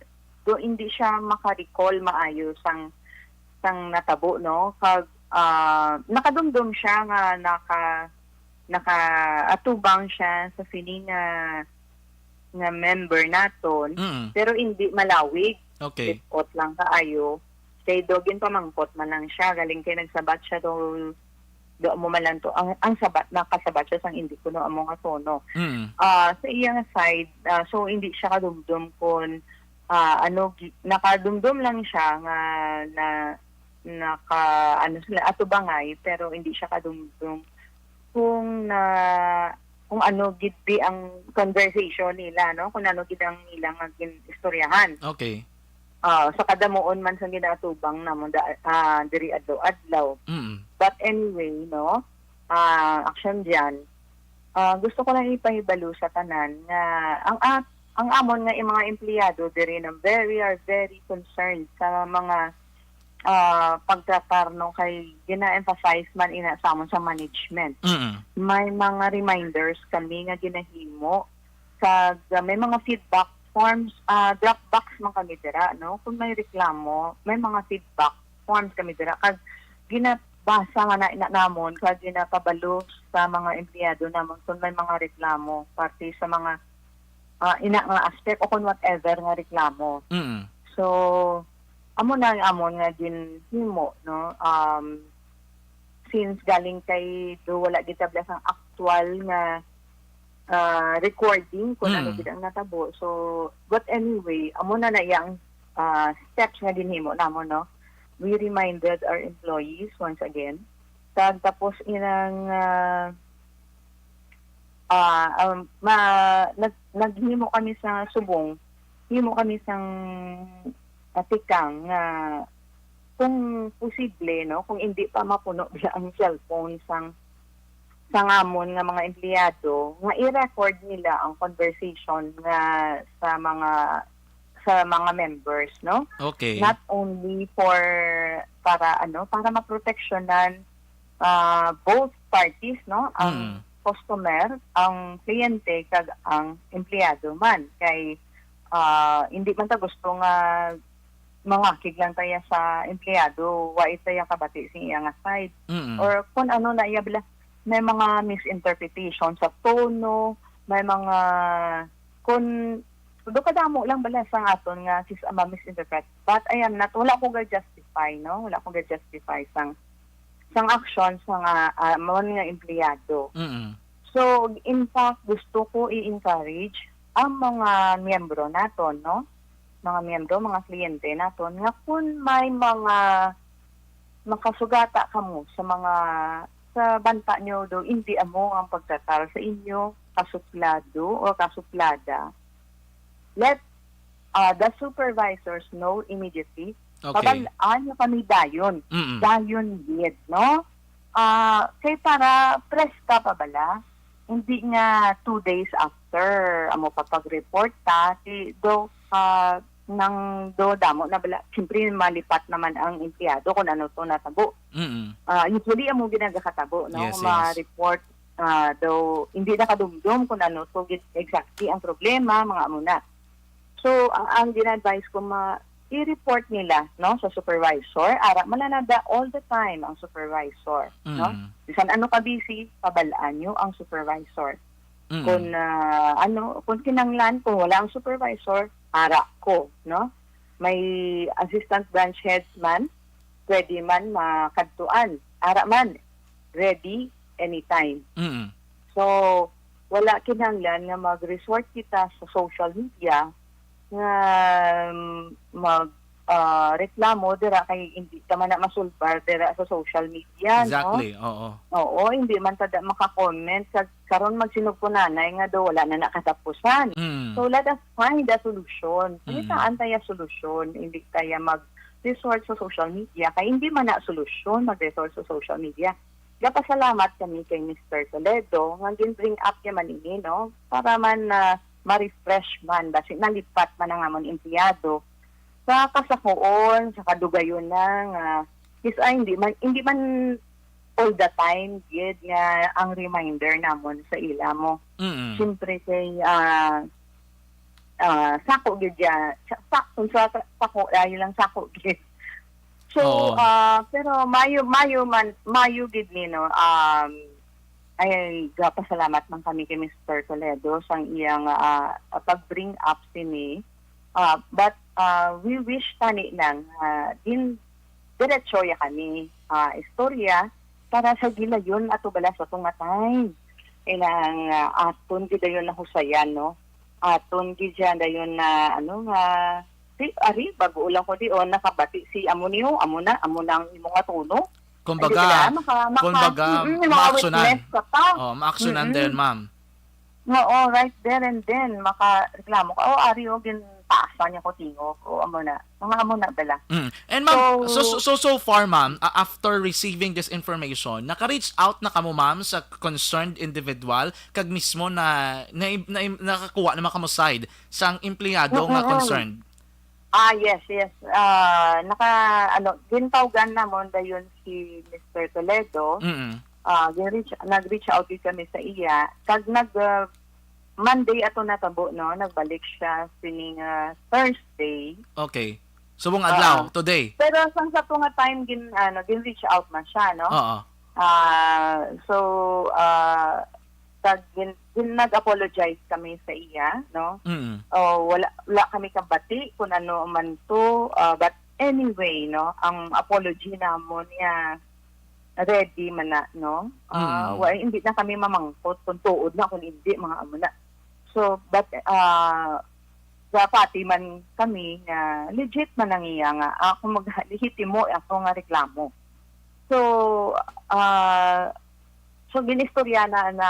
do, hindi siya maka-recall maayo sang, sang natabo, no? Kag, ah, nakadumdom siya nga naka-, nakaatubang siya sa sini nga, nga member naton, Mm. pero hindi malawig. Okay. Bit-ot lang kaayo. Kay do ginpamangkot man lang siya, galing kay nagsabat siya tong do amo man lang to. Ang, ang sabat, nakasabat siya sang hindi kuno amo nga tono. Mm. Ah, sa iya nga side, ah, so hindi siya kadumdom kon, ah, ano, gi-, nakadumdom lang siya nga na, naka, ano sila, atubangay, pero hindi siya kadumdom kung na, kung ano gid di ang conversation nila, no? Kung ano gid ang ilang nga gin-istoryahan. Okay. Ah, sa kadamuon man sang ginaatubang namon da, ah, diri adlaw-adlaw. Mm. But anyway, no, ah, Action Jan, ah, gusto ko lang ipahibalo sa tanan nga ang at-, ang amon nga mga empleyado diri na very, are very concerned sa mga, ah, pagtratar, no, kay gina-emphasize man ina sa amon sa management. Mm. May mga reminders kami nga ginahimo, kag, ah, may mga feedback forms, ah, drop box man kami dira, no? Kung may reklamo, may mga feedback forms kami dira. Kag ginabasa nga na, na namon, kag ginapabalo sa mga empleyado namon kung may mga reklamo, parte sa mga, ah, ina nga aspect o kung whatever nga reklamo. Mm. So, amo na ang amon nga ginhimo, no? Um, since galing kay do wala gid tabla sang aktual nga, ah, recording kung ano Mm. gid ang natabo. So, but anyway, amo na na iyang, ah, steps nga ginhimo namon, no? We reminded our employees once again Kag tapos inang, ah, ah, um, ma-, nag-, naghimo kami sa subong, himo kami sang, ah, tikang nga kung posible, no, kung hindi pa mapuno bala ang cellphone sang, sang amon nga mga empleyado, nga i-record nila ang conversation nga sa mga, sa mga members, no? Okay. Not only for, para, ano, para maproteksyonan, ah, both parties, no? Ang Mm. customer, ang kliyente, kag ang empleyado man. Kay, ah, hindi man ta gusto nga mangakig lang taya sa empleyado, wa taya kabati sing iya nga side. Mm. Or kung ano na iya bala, may mga misinterpretation sa tono, may mga, kung, do kadamo lang bala sa aton nga sis-, ma-misinterpret. But I am not, wala ko ga-justify, no? Wala ko ga-justify sang, sang action sa nga, ah, amon nga empleyado. Mm. So, in fact, gusto ko i-encourage ang mga miyembro naton, no? Mga miyembro, mga kliyente naton, nga kung may mga makasugata kamo sa mga, sa banta nyo do, hindi amo ang pagtatal sa inyo, kasuplado o kasuplada, let, uh, the supervisors know immediately. Okay. Pabal-an nyo kami dayon. Mm-mm. Dayon gid, no? Ah, kay para preska pa bala, hindi nga two days after amo pa pag-report ta, di do, ah, nang do damo na bala. Siyempre, malipat naman ang empleyado kung ano to natabo. Mm-mm. Ah, usually, amo ginagakatabo, no? Yes, yes. Ma-report, ah, daw hindi nakadumdum kung ano to gid exactly ang problema, mga amo na. So, ang, ang gina-advise ko, ma-, i-report nila, no, sa supervisor. Ara, mananada all the time ang supervisor, no? Mm. Bisan ano ka busy, pabal-an nyo ang supervisor. Mm. Kung, ah, ano, kung kinanglan, kung wala ang supervisor, ara ko, no? May assistant branch heads man, pwede man makadtuan. Ara man, ready anytime. Mm. So, wala kinahanglan nga mag-resort kita sa social media nga, um, mag, ah, reklamo dira kay hindi ka man na masulbar dira sa social media, no? Exactly, oo. Oo, hindi man ta da maka-comment sa karon magsinugpunanay nga do wala na nakatapusan. Mm. So, let us find a solution. Mm. Pangitaan tayo solusyon, hindi tayo mag-resort sa social media kay hindi man na solusyon mag-resort sa social media. Gapasalamat kami kay Mister Toledo nga gin-bring up niya man ini, no? Para man, ah, ma-refresh man, basi nalipat man ang amon empleyado sa kasakoon, sa kadugayon na nga, is, ay, hindi man, hindi man all the time gid nga ang reminder namon sa ila mo. Mm. Siyempre kay, ah, ah, sako gid ya, sa, sa, kung sa, sa, sako, ay lang sako gid. So, Oo. ah, pero mayo, mayo man, mayo gid ni, no, um, ay, gapasalamat man kami kay Mister Toledo sang iyang, ah, pag-bring up sini. Ah, but, ah, we wish tani lang, ah, din diretso ya kami, ah, istorya para sa gilayon ato bala sa tunga time. Ilang, ah, aton gidayon na husayan, no? Aton gid siya dayon na, ano, nga, si, ari, bago lang ko di, o, nakabati si amo niyo, amo na, amo na ang imo nga tono. Kumbaga, Hindi sila maka-, maka-, kumbaga, mm, mm, mga maaksyonan. Witness ka pa. Oh, maaksyonan Mm-mm. din, ma'am. Oo, right there and then, makareklamo ka. Oh, ari, oh, ginpaasan niya ko tingog. O, amo na. Mga amo na bala. Mm. And ma'am, so, So so, so, so far, ma'am, uh, after receiving this information, naka-reach out na kamo, ma'am, sa concerned individual, kag mismo na, na, na, nakakuha naman kamo side sang empleyado nga Mm-mm. concerned? Ah, yes, yes. Ah, naka, ano, gintawgan namon dayon si Mister Toledo. Mm. Ah, gin-reach, nag-reach out gid kami sa iya. Kag nag, ah, Monday ato natabo, no? Nagbalik siya sining, ah, Thursday. Okay. Subong adlaw, Oo. today. Pero sang sa to nga time, gin-, ano, gin-reach out man siya, no? Oo. Ah, so, ah, kag gin-, gin-, nag-apologize kami sa iya, no? Mm. O, wala, wala kami kabati kung ano man to, ah, but anyway, no, ang apology namon niya, ready man na, no? Ah, Mm. wa-, hindi na kami mamangkot kung tuod na, kung hindi, mga amo na. So, but, ah, gapati man kami nga legit man ang iya nga, ah, kung mag-, lehitimo ako nga reklamo. So, ah, so ginistorya na, na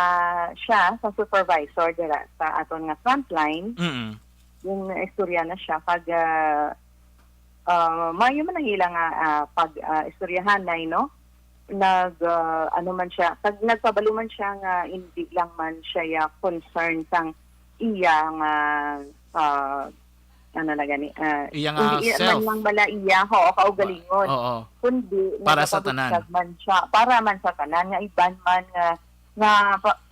siya sa supervisor dira sa aton nga frontline. Mm. Yung istorya na siya pag ah, ah, maayo man ang ila nga ah, pag ah, istoryahanay, no? Nag ah, ano man siya, pag nagpabalo man siya nga hindi lang man siya ya concern sang iya nga ah, ano na gani, ah, Iya nga hindi iya self. man lang bala iya, ho, kaugalingon. Oo. Kundi Para sa nagapabutyag tanan. man siya, para man sa tanan, nga iban man nga na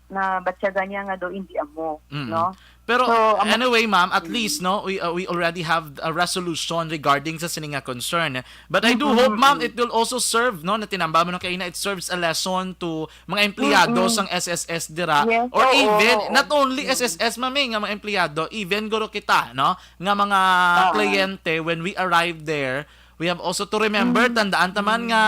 na batyagan niya nga do hindi amo, Mm. no? Pero So, amo- anyway, ma'am, at Mm. least, no, we uh, we already have a resolution regarding sa sini nga concern. But I do Mm-mm, hope, ma'am, mm. it will also serve, no, natinamba mo na kaina, it serves a lesson to mga empleyado Mm-mm. sang S S S dira, Yes, or oo, even oo. not only Mm. S S S, ma'am, eh, nga mga empleyado, even guro kita, no, nga mga Ah. kliyente, when we arrive there, we have also to remember, Mm. tandaan ta man Mm. nga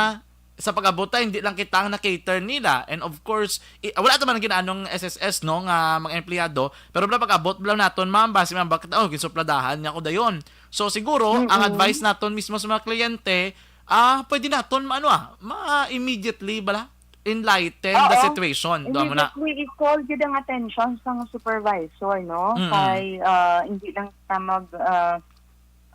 sa pag-abot ta, hindi lang kita ang na-cater nila. And of course, i- wala ta man ginaanong S S S, no, nga mga empleyado, pero bala pag-abot bala naton, ma'am, basi, ma'am, bakit, oh, ginsupladahan niya ako dayon. So siguro, ang Mm-mm. advice naton mismo sa mga kliyente, ah, pwede naton ma-, ano, ah, ma-, immediately bala enlighten the Oo. situation. Duha mo na. Immediately i-call gyud ang attention sang supervisor, no? Mm-mm. Kay ah, hindi lang ta mag ah,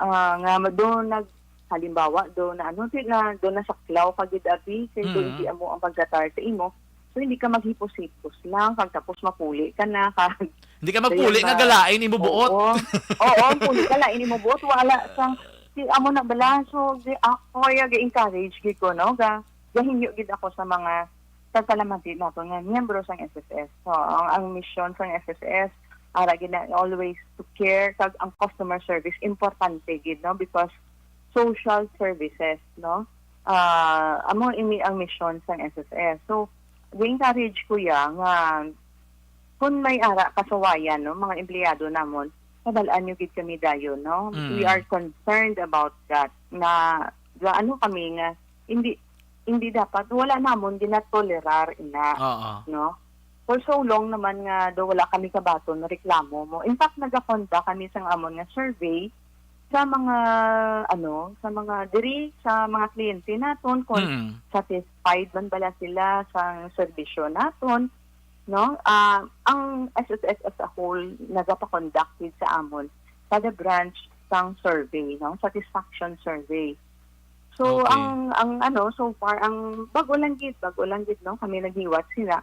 ah, nga ma- do nag halimbawa do na ano, di na do nasaklaw ka gid, abi, kay do Mm. hindi amo ang pagtratar sa imo. So hindi ka maghipos-hipos lang kag tapos mapuli ka na kag Hindi ka magpuli Kaya nga nga- galain imo buot. Oo. Oo, ang puli ka, lain imo buot, wala sang si amo na bala. So, gi- ako kaya ga-encourage gid ko, no, ga gahinyo gid ako sa mga sa salamati nato nga miyembro sang S S S. So, ang, ang misyon sang S S S ara gid na always to care, kag ang customer service importante gid, no, because social services, no, ah amo ini ang misyon sang S S S. So, gi-encourage ko ya nga kung may ara kasawayan, no, mga empleyado namon, pabal-an nyo gid kami dayon, no? Mm. We are concerned about that, na, na ano kami nga hindi hindi dapat, wala namon ginatolerar ina, Oo. no? For so long naman nga do wala kami kabaton reklamo mo. In fact, nagakonda kami sang amon nga survey sa mga ano, sa mga diri sa mga kliyente naton kung Mm. satisfied man bala sila sa serbisyo naton, no? Ah, ang S S S as a whole nagapakonduct gid sa amon kada branch sang survey, no? Satisfaction survey. So Okay. ang ang ano, so far ang bago lang gid, bago lang gid, no, kami naghiwat sila.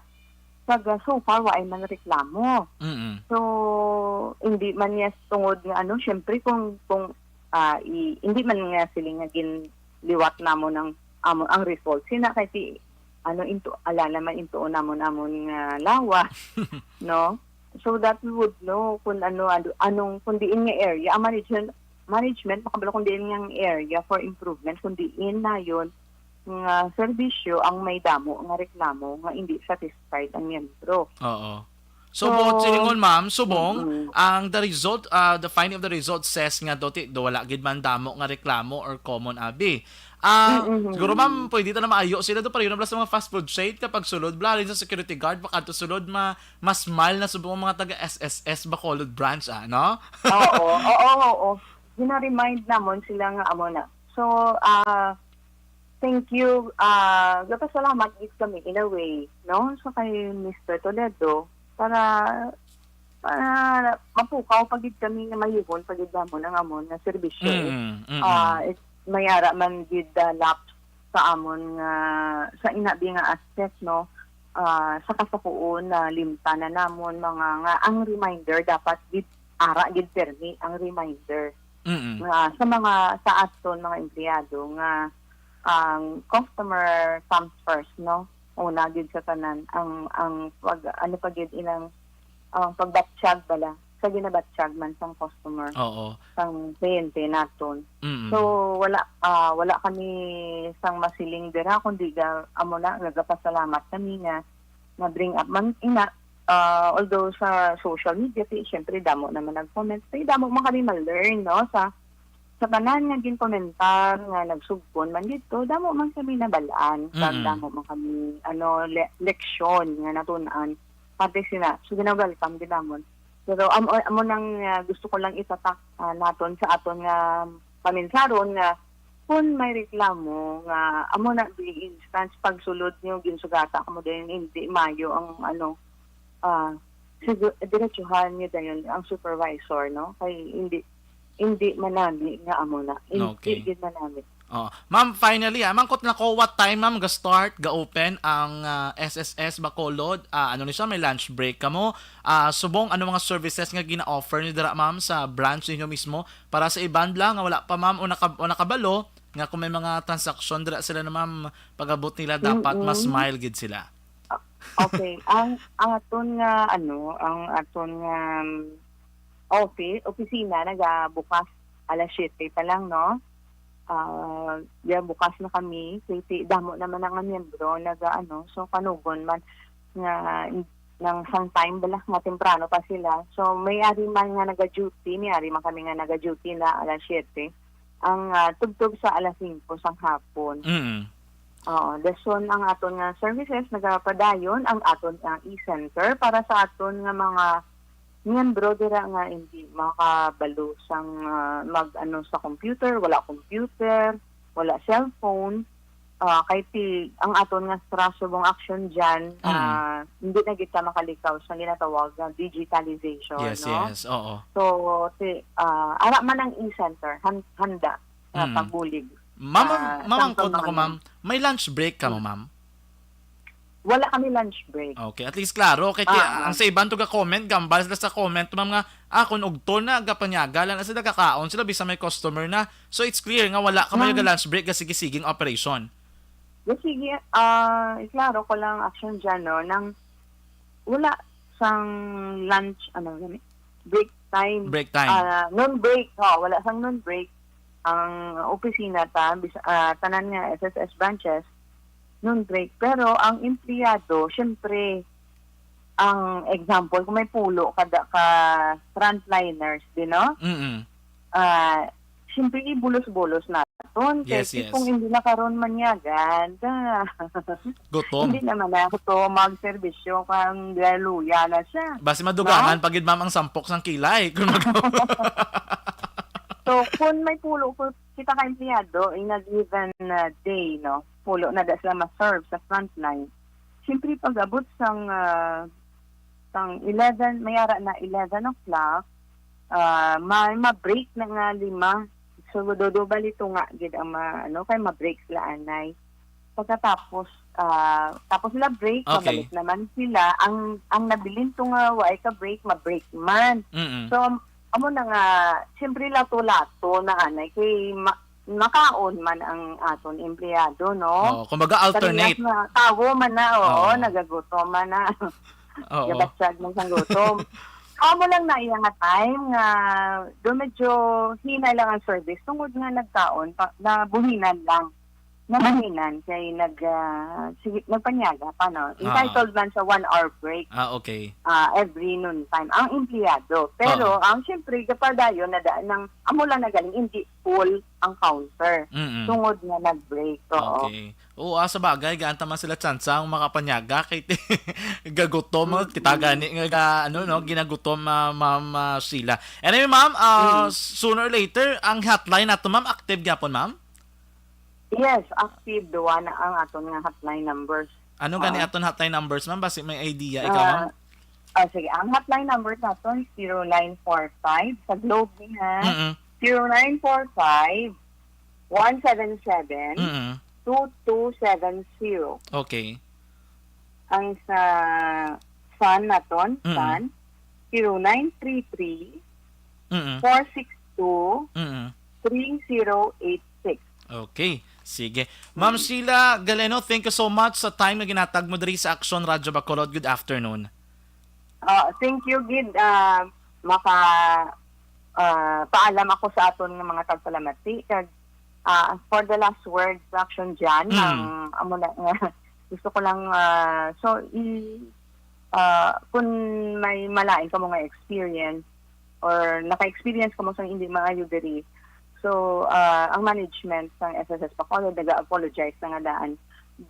Pag ah, so far wa ay man reklamo. Mm. So hindi man niya tungod nga ano, syempre kung kung ah, i, hindi man nga sila nga ginliwat namo ng amo ang result sina kay si ano into ala naman into namon amon nga lawas, no? So that we would know kung ano, ano anong kung diin nga area ang management management makabalo kung diin nga area for improvement kung diin na yun nga serbisyo ang may damo nga reklamo nga hindi satisfied ang miyembro. Oo. So, So, buot silingon, ma'am, subong, mm-mm. Ang the result, uh, the finding of the result says nga do, ti, do wala gid man damo nga reklamo or common abi. Ah, Mm-mm. Siguro, ma'am, pwede ta na maayo sila do, pareho na bala sa mga fast food chain, kapag sulod bala halin sa security guard, baka to sulod ma mas mal na subong ang mga taga S S S Bacolod branch, ah, no? Oo, oo, oo. Gina-remind namon sila nga amo na. So, ah thank you. Ah gapasalamat gid kami in a way, no? So kay Mister Toledo para para mapukaw pa gid kami nga mayuhon pa gid namon ang amon nga serbisyo. Mm, mm. Ah it, may ara man gid ah, lapse sa amon nga sa inabi nga asset, no? Ah sa kasapuon na limta na namon mga nga ang reminder dapat gid ara gid permi ang reminder Mm. nga sa mga sa aton mga empleyado nga ang customer comes first, no? Una gid sa tanan ang ang pag ano pa gid inang ang pagbatyag bala sa ginabatyag man sang customer Oo. sang kliyente naton. Mm. So wala ah, wala kami sang masiling dira kundi ga, amo na nagapasalamat kami nga na bring up man ina ah, although sa social media ti syempre damo naman nag-comment. Kay damo man kami ma-learn, no, sa sa tanan nga ginkomentar nga nagsugpon man didto, damo man kami nabal-an, kag Mm. damo man kami ano le- leksyon nga natun-an parte sina. So gina-welcome gid namon. Pero amo amo nang ah, gusto ko lang itatak ah, naton sa aton nga paminsaron nga Kung may reklamo nga amo na, the instance, pagsulod niyo, ginsugata kamo dayon, hindi mayo ang ano, ah, sigu-, diretsuhan niyo dayon ang supervisor, no? Kay hindi, hindi manami nga amo na. Hindi Okay. gid manami. Oh, ma'am, finally, ah, mangkot na ko, what time, ma'am, ga-start, ga-open ang, ah, S S S Bacolod? Ah, ano ni siya, may lunch break kamo? Ah, subong, ano mga services nga gina-offer niyo dira, ma'am, sa branch ninyo mismo? Para sa iban lang nga wala pa, ma'am, o naka-, o nakabalo, nga kung may mga transaksyon dira sila na, ma'am, pag-abot nila dapat mas Mm-mm. smile gid sila. Ah, okay. Ang, ang aton nga, ano, ang aton nga, um, office, opisina nagabukas alas siyete pa lang, no? Ah, ya, bukas na kami. Kay ti-, damo naman ang miyembro naga, ano, so kanugon man nga nang sang time bala nga temprano pa sila. So may ari man nga naga-duty, may ari man kami nga naga-duty na alas siyete. Ang, ah, tubtob sa alas singko sang hapon. Mm. Oo, dason ang aton nga services nagapadayon ang aton nga e-center para sa aton nga mga miyembro dira nga hindi makabalo sang, ah, mag-ano sa computer, wala computer, wala cellphone. Ah, kay ti-, ang aton nga Trust Subong Action dyan, Mm. ah, hindi na kita makalikaw sa ginatawag nga digitalization, Yes, no? yes, oo. So, ti-, ah, ara man ang e-center, han-, handa nga Mm. pagbulig. Ma'am, Ah, ma'am, ang samtang ko na ko, mga ma'am. May lunch break ka mo, Hmm. ma'am? Wala kami lunch break. Okay, at least klaro. Kay ti-, Ah, ah. ang sa iban to ga-comment, gambal sila sa comment, ma'am, nga, ah, kung ugto na, gapanyaga lang na sila, gakaon sila, bisa may customer na. So, it's clear nga wala ka may Ma'am. ga-lunch break, ga sige-siging operation. Ga sige, ah, klaro ko lang action dyan, no, nang wala sang lunch, ano, gani, break time. Break time. Ah, noon break, oh, wala sang noon break. Ang opisina ta, bis-, ah, tanan nga S S S branches, noon break. Pero ang empleyado, syempre, ang example, kung may pulo kada ka frontliners, di, no? Mm-mm. Ah, syempre, ibulos-bulos naton. Kay Yes, yes. kung hindi na karon manyagan, da. Gutom. Hindi naman na ako to magserbisyo, kang galuya na siya. Basi madugangan No? pa gid, ma'am, ang sampok sang kilay. Kung mag- So, kung may pulo ko, kita ka empleyado in a given, uh, day, no? Pulo na da sila ma-serve sa frontline. Siyempre, pag-abot sang, ah, sang eleven, may ara na eleven o'clock, ah, may ma-break na nga lima. So, do-, do bali tunga gid ang ma-, ano, kay ma-break sila anay. Pagkatapos, ah, tapos sila break, Okay. mabalik naman sila. Ang, ang nabilin to nga waay ka break, ma-break man. Mm-mm. So, amo na nga, siyempre, lato-lato na anay kay ma-, makaon man ang aton empleyado, no? Oo, kumbaga, alternate. Kadalas nga tawo man na, oo, Oo. nagagutom man na. Oo. Gabatsag man sang gutom. Amo lang na iya nga time nga do medyo hinay lang ang service tungod nga nagkaon pa, nabuhinan lang. Nabuhinan kay nag, ah, sige, nagpanyaga pa, no? Oo. Entitled man sa one hour break, Ah, okay. ah, every noon time ang empleyado. Pero Oo. ang siyempre, gapadayon na daan ng, amo lang na galing, hindi full ang counter. Mm-mm. Tungod nga nag-break, oo. Okay. Oo, ah, sa bagay, gaan ta man sila tsansa ang makapanyaga kay gagutom, Mm-mm. kita gani nga ga-, ano, no, ginagutom, ah, Ma'am, ah, Sheila. Anyway, ma'am, ah, Mm. sooner or later, ang hotline nato, ma'am, active gyapon, ma'am? Yes, active. Duwa na ang aton nga hotline numbers. Ano gani Ah. aton hotline numbers, ma'am? Basi may idea ikaw, ma'am? Ah, ah, sige. Ang hotline numbers naton, zero nine four five. Sa Globe ni, ha? Mm-mm. Zero nine four five, one seven seven, Mm-mm. two two seven zero. Okay. Ang sa Sun naton, Mm-mm. Sun, zero nine three three, Mm-mm. four six two, Mm-mm. three zero eight six. Okay. Sige. Ma'am Mm. Sheila Galeno, thank you so much sa time nga ginatag mo diri sa Aksyon Radyo Bacolod. Good afternoon. Ah, thank you gid, ah, maka, ah, paalam ako sa aton nga mga tagpalamati kag, ah, for the last words, Action Jan, Mm. ang amo na nga gusto ko lang, ah, so, i-, ah, kung may malain kamo nga experience or naka-experience kamo sa hindi maayo diri, so, ah, ang management sang S S S Bacolod naga-apologize na nga daan.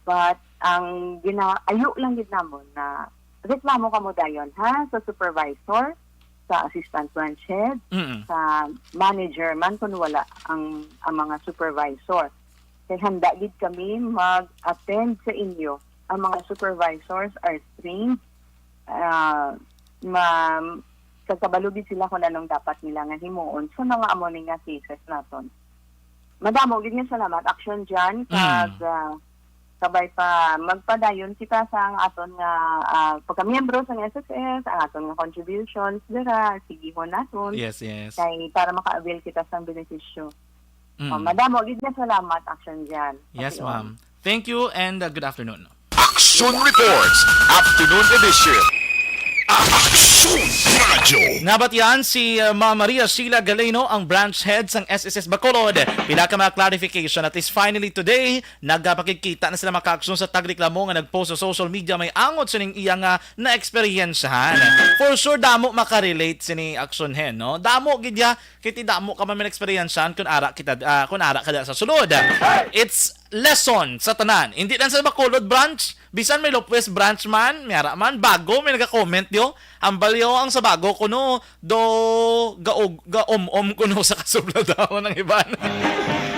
But ang ginaayo lang gid namon na reklamo kamo dayon, ha, sa supervisor. sa assistant branch head, Mm. sa manager man kung wala ang, ang mga supervisor. Kay handa gid kami mag-attend sa inyo. Ang mga supervisors are trained, ah, ma-, kagkabalo gid sila kung anong dapat nila nga himuon sa mga amo ni nga cases naton. Madamo gid nga salamat, Action Jan, Mm. kag, ah, kabay pa magpadayon kita sa ang aton nga, ah, pagkamiyembro sa S S S, ang aton nga contributions dira, sigihon naton. Yes, yes. Kay para maka-avail kita sa benepisyo. Mm. Oh, madamo gid nga salamat, Action Jan. Yes, Pati, ma'am. Thank you and, uh, good afternoon. Action Reports, Afternoon Edition. Action Radio. Nabatian si, uh, Ma'am Maria Sheila Galeno, ang branch head sang S S S Bacolod. Pila ka mga clarification, at least finally today, nagapakigkita na sila mga kaaksyon sa tagreklamo nga nag-post sa social media may angot sining iya nga naeksperyensyahan. For sure, damo makarelate sini Action Hen, no? Damo gid ya, kay ti damo ka man eksperyensyahan kun ara kita, ah, kun ara ka diha sa sulod. It's lesson sa tanan. Hindi lang sa Bacolod branch, bisan may Lopez branch man, may ara man, bago may naga-comment yo. Hambal yo ang sa bago kuno, do gaug-, gaom-om kuno sa kasuladawan ng iban.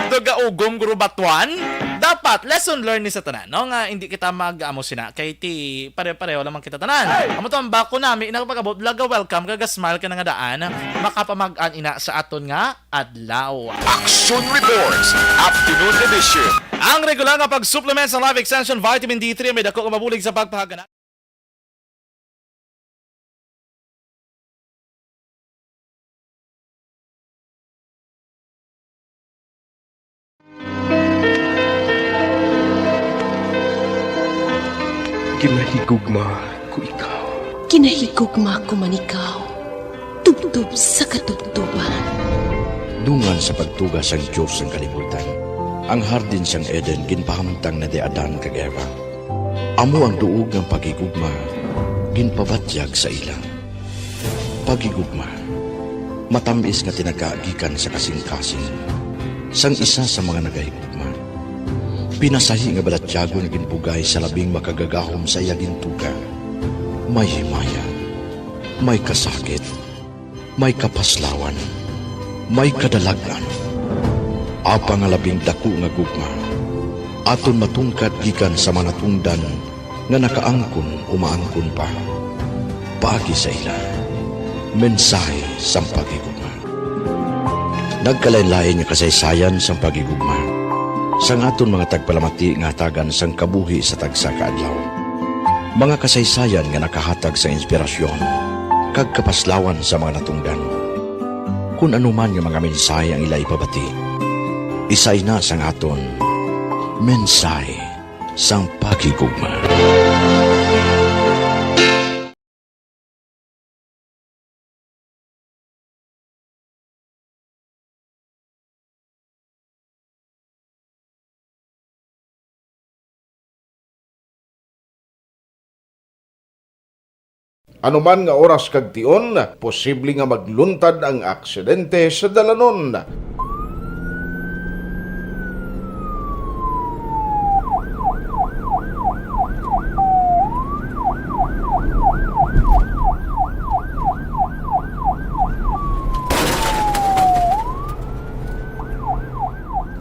Do gaugom guro batuan. Dapat lesson learned ni sa tanan, no? Nga hindi kita mag-amo sina kay ti pare-pareho lamang kita tanan. Amo to ang bako nami, nakapag-abot, laga welcome, kaga smile ka na nga daan, makapamag-an ina sa aton nga adlaw. Action Reports, Afternoon Edition. Ang regular nga pag-supplement sa Life Extension Vitamin D three may dako nga mabulig sa pagpahaga na. Ginahigugma ko ikaw. Ginahigugma ko man ikaw. Tubtob sa katubtoban. Dungan sa pagtuga sang Dios ang kalibutan, ang hardin sang Eden ginpahamtang na di Adan kag Eva. Amo ang duog nga paghigugma ginpabatyag sa ila. Paghigugma, matam-is nga tinaga gikan sa kasing-kasing sang isa sa mga nagahigugma. Pinasahi nga balatyagon nga ginbugay sa labing makagagahom sa iya gintuga. May himaya, may kasakit, may kapaslawan, may kadalag-an. Apang nga labing dako nga gugma, aton matungkad gikan sa mga natungdan nga nakaangkon o maangkon pa. Paagi sa ila, mensahe sang paghigugma. Nagkalain-lain nga kasaysayan sang paghigugma sang aton mga tagpalamati nga hatagan sang kabuhi sa tagsa ka adlaw. Mga kasaysayan nga nakahatag sang inspirasyon kag kapaslawan sa mga natungdan. Kun ano man nga mga mensahe ang ila ipabati, isa ina sang aton mensahe sang paghigugma. Ano man nga oras kag tion, posible nga magluntad ang aksidente sa dalanon.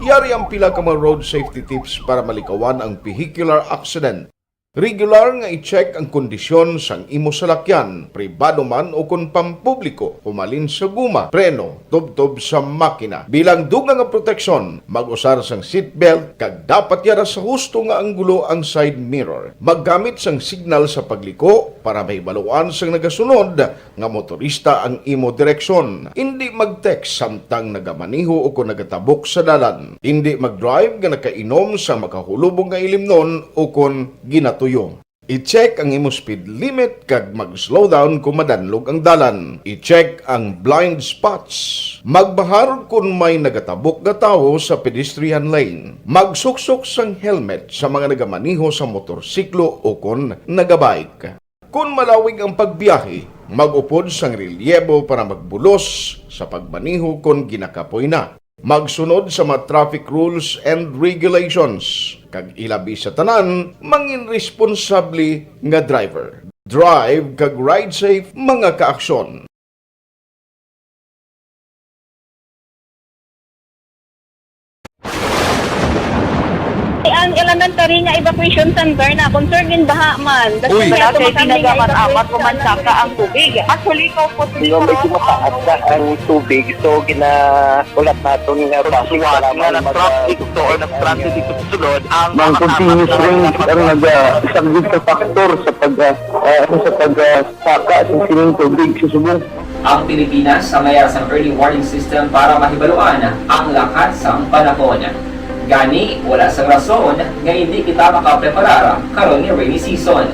Yari ang pila ka mga road safety tips para malikawan ang vehicular accident. Regular nga i-check ang kondisyon sang imo salakyan, pribado man o kon pampubliko, humalin sa guma, preno, tubtob sa makina. Bilang dugang nga proteksyon, mag-usar sang seatbelt kag dapat yara sa husto nga anggulo ang side mirror. Maggamit sang signal sa pagliko para mahibaluan sang nagasunod nga motorista ang imo direksyon. Indi mag-text samtang nagamaneho o kon nagatabok sa dalan. Indi mag-drive nga nakainom sa makahulubong nga ilimnon o kon ginatuyo. I-check ang imo speed limit kag mag-slow down kon madanlog ang dalan. I-check ang blind spots. Magbahar kon may nagatabok nga tawo sa pedestrian lane. Magsuksok sang helmet sa mga nagamaneho sa motorsiklo o kon nagabike. Kon malawig ang pagbiyahe, mag-upod sang relyebo para magbulos sa pagmaneho kon ginakapoy na. Magsunod sa mga traffic rules and regulations, kag ilabi sa tanan, mangin responsable nga driver. Drive kag ride safe, mga kaaksyon. Ang elementary nga evacuation center na, concern din baha man. Uy. Wala kay tinaga man amat o mansaka ang tubig. Actually, ko po, medyo mataas na ang tubig. So, gina-, ulat naton nga basi nga nag-traffic to or nag-transit dito sa sulod ang mga continuous rains ang nag-, ah, isang big factor sa pag, ah, ah, sa pag, ah, saka sa sining tubig sa subong. Ang Pilipinas ang mayara sang early warning system para mahibaluan ang lakat sang panahon. Gani, wala sang rason nga hindi kita makapreparar karon nga rainy season.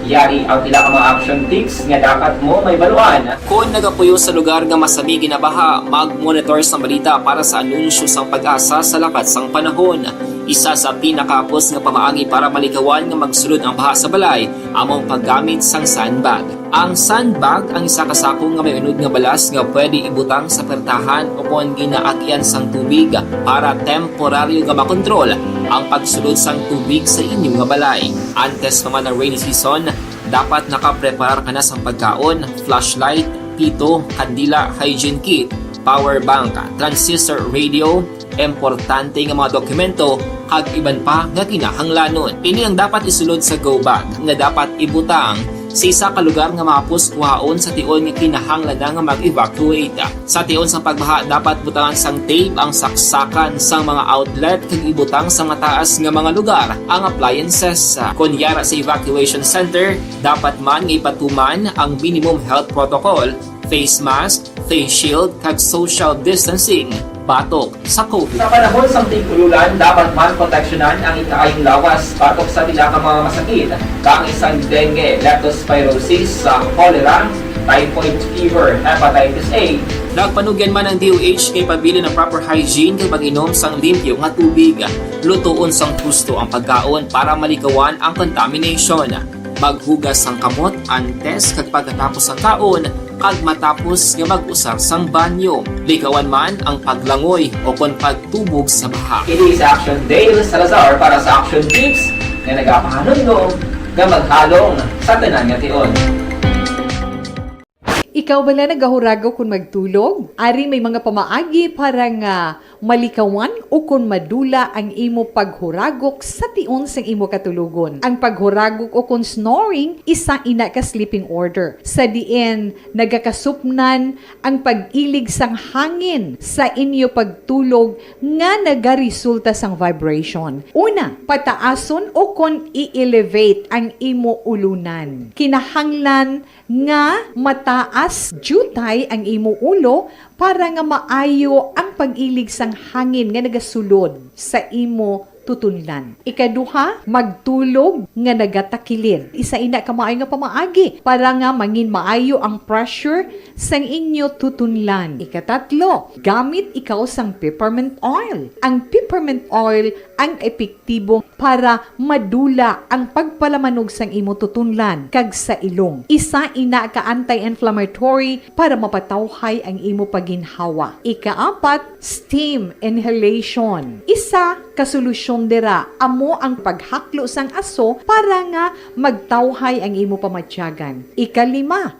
Yari ang pila ka mga action tips nga dapat mo mahibaluan. Kon nagapuyo sa lugar nga masami ginabaha, mag-monitor sang balita para sa anunsyo sang PAGASA sa lakat sang panahon. Isa sa pinakahapos nga pamaagi para malikawan nga magsulod ang baha sa balay amo ang paggamit sang sandbag. Ang sandbag ang isa ka sako nga may unod nga balas nga pwede ibutang sa pertahan o kon ginaagian sang tubig para temporaryo nga makontrol ang pagsulod sang tubig sa inyo nga balay. Antes pa man ang rainy season, dapat nakapreparar ka na sang pagkaon, flashlight, pito, kandila, hygiene kit, power bank, transistor radio, importante nga mga dokumento, kag iban pa nga kinahanglanon. Ini ang dapat isulod sa go bag nga dapat ibutang sa isa ka lugar nga mahapos kuhaon sa tion nga kinahanglan na nga mag-evacuate. Sa tion sang pagbaha, dapat butangan sang tape ang saksakan sang mga outlet kag ibutang sa mataas nga mga lugar ang appliances. Kon yara sa evacuation center, dapat man nga ipatuman ang minimum health protocol, face mask, face shield, kag social distancing batok sa COVID. Sa panahon sang tig-ululan, dapat man proteksyonan ang ikaayong lawas batok sa pila ka mga masakit, kaangay sang dengue, leptospirosis, sa cholera, typhoid fever, hepatitis A. Nagpanugyan man ang D O H nga ipabilin ang proper hygiene kag pag-inom sang limpyo nga tubig. Lutoon sang husto ang pagkaon para malikawan ang contamination. Maghugas sang kamot antes kag pagkatapos sang kaon, kag matapos nga mag-usar sang banyo. Likawan man ang paglangoy o kon pagtubog sa baha. Ini si Action Dale Salazar para sa Action Tips nga nagapahanumdom nga maghalong sa tanan nga tion. Ikaw bala nagahuragok kon magtulog? Ari may mga pamaagi para nga malikawan o kon madula ang imo paghuragok sa tion sang imo katulogon. Ang paghuragok o kon snoring, isa ina ka sleeping order, sa diin nagakasupnan ang pag-ilig sang hangin sa inyo pagtulog nga nagaresulta sang vibration. Una, pataason o kon i-elevate ang imo ulunan. Kinahanglan nga mataas diutay ang imo ulo para nga maayo ang pag-ilig sang hangin nga nagasulod sa imo tutunlan. Ikaduha, magtulog nga nagatakilid. Isa ina ka maayo nga pamaagi para nga mangin maayo ang pressure sang inyo tutunlan. Ikatatlo, gamit ikaw sang peppermint oil. Ang peppermint oil ang epektibo para madula ang pagpalamanog sang imo tutunlan kag sa ilong. Isa ina ka anti-inflammatory para mapatawhay ang imo paginhawa. Ikaapat, steam inhalation. Isa ka solusyon dira amo ang paghaklo sang aso para nga magtawhay ang imo pamatyagan. Ikalima,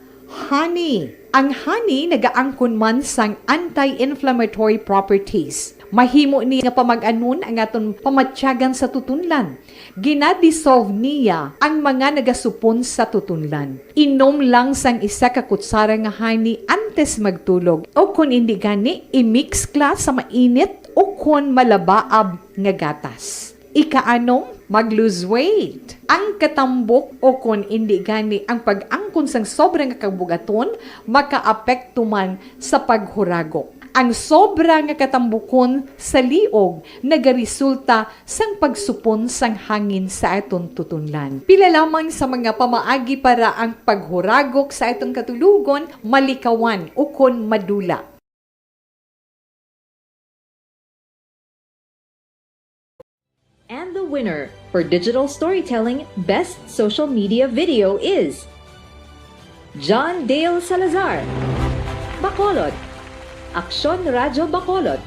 honey. Ang honey nagaangkon man sang anti-inflammatory properties. Mahimo ni nga pamag-anon ang aton pamatyagan sa tutunlan. Gina-dissolve niya ang mga nagasupon sa tutunlan. Inom lang sang isa ka kutsara nga honey antes magtulog, o kon indi gani, i-mix ka sa mainit o kon malabaab nga gatas. Ikaanom, mag-lose weight. Ang katambok o kon indi gani ang pag-angkon sang sobra nga kabug-aton makaapekto man sa paghuragok. Ang sobra nga katambukon sa liog nagaresulta sang pagsupon sang hangin sa aton tutunlan. Pila lamang sa mga pamaagi para ang paghuragok sa aton katulogon malikawan ukon madula. And the winner for Digital Storytelling Best Social Media Video is John Dale Salazar, Bacolod, Aksyon Radyo Bacolod,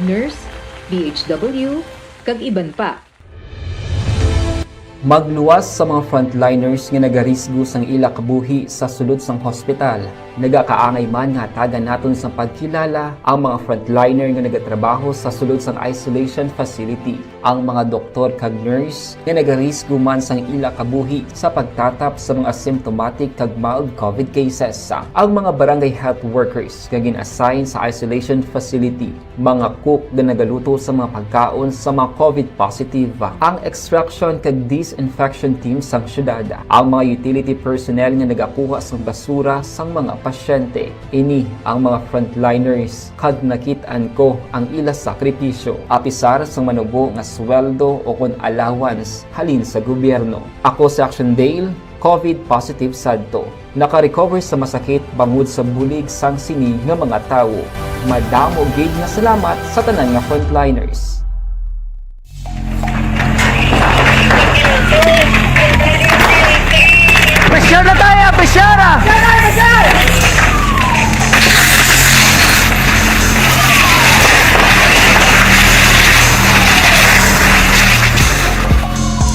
Nurse, D H W, kag iban pa. Magluwas sa mga frontliners nga nagarisgo sang ila kabuhi sa sulod sang hospital. Nagakaangay man nga hatagan naton sang pagkilala ang mga frontliner nga nagatrabaho sa sulod sang isolation facility, ang mga doktor kag nurse nga nagarisgo man sang ila kabuhi sa pagtatap sa mga symptomatic kag mild COVID cases, ang mga barangay health workers nga gin-assign sa isolation facility, mga cook nga nagaluto sa mga pagkaon sa mga COVID positive, ang extraction kag disinfection team sang syudad, ang mga utility personnel nga nagakuha sang basura sang mga pasyente. Ini ang mga frontliners, kag nakit-an ko ang ila sakripisyo, apisar sang manubo nga sweldo o kon allowance halin sa gobyerno. Ako si Action Dale, COVID positive sadto. Naka-recover sa masakit bangod sa bulig sang sini nga mga tawo. Madamo gid nga salamat sa tanan nga frontliners. Pressure na tayo, pressure ah!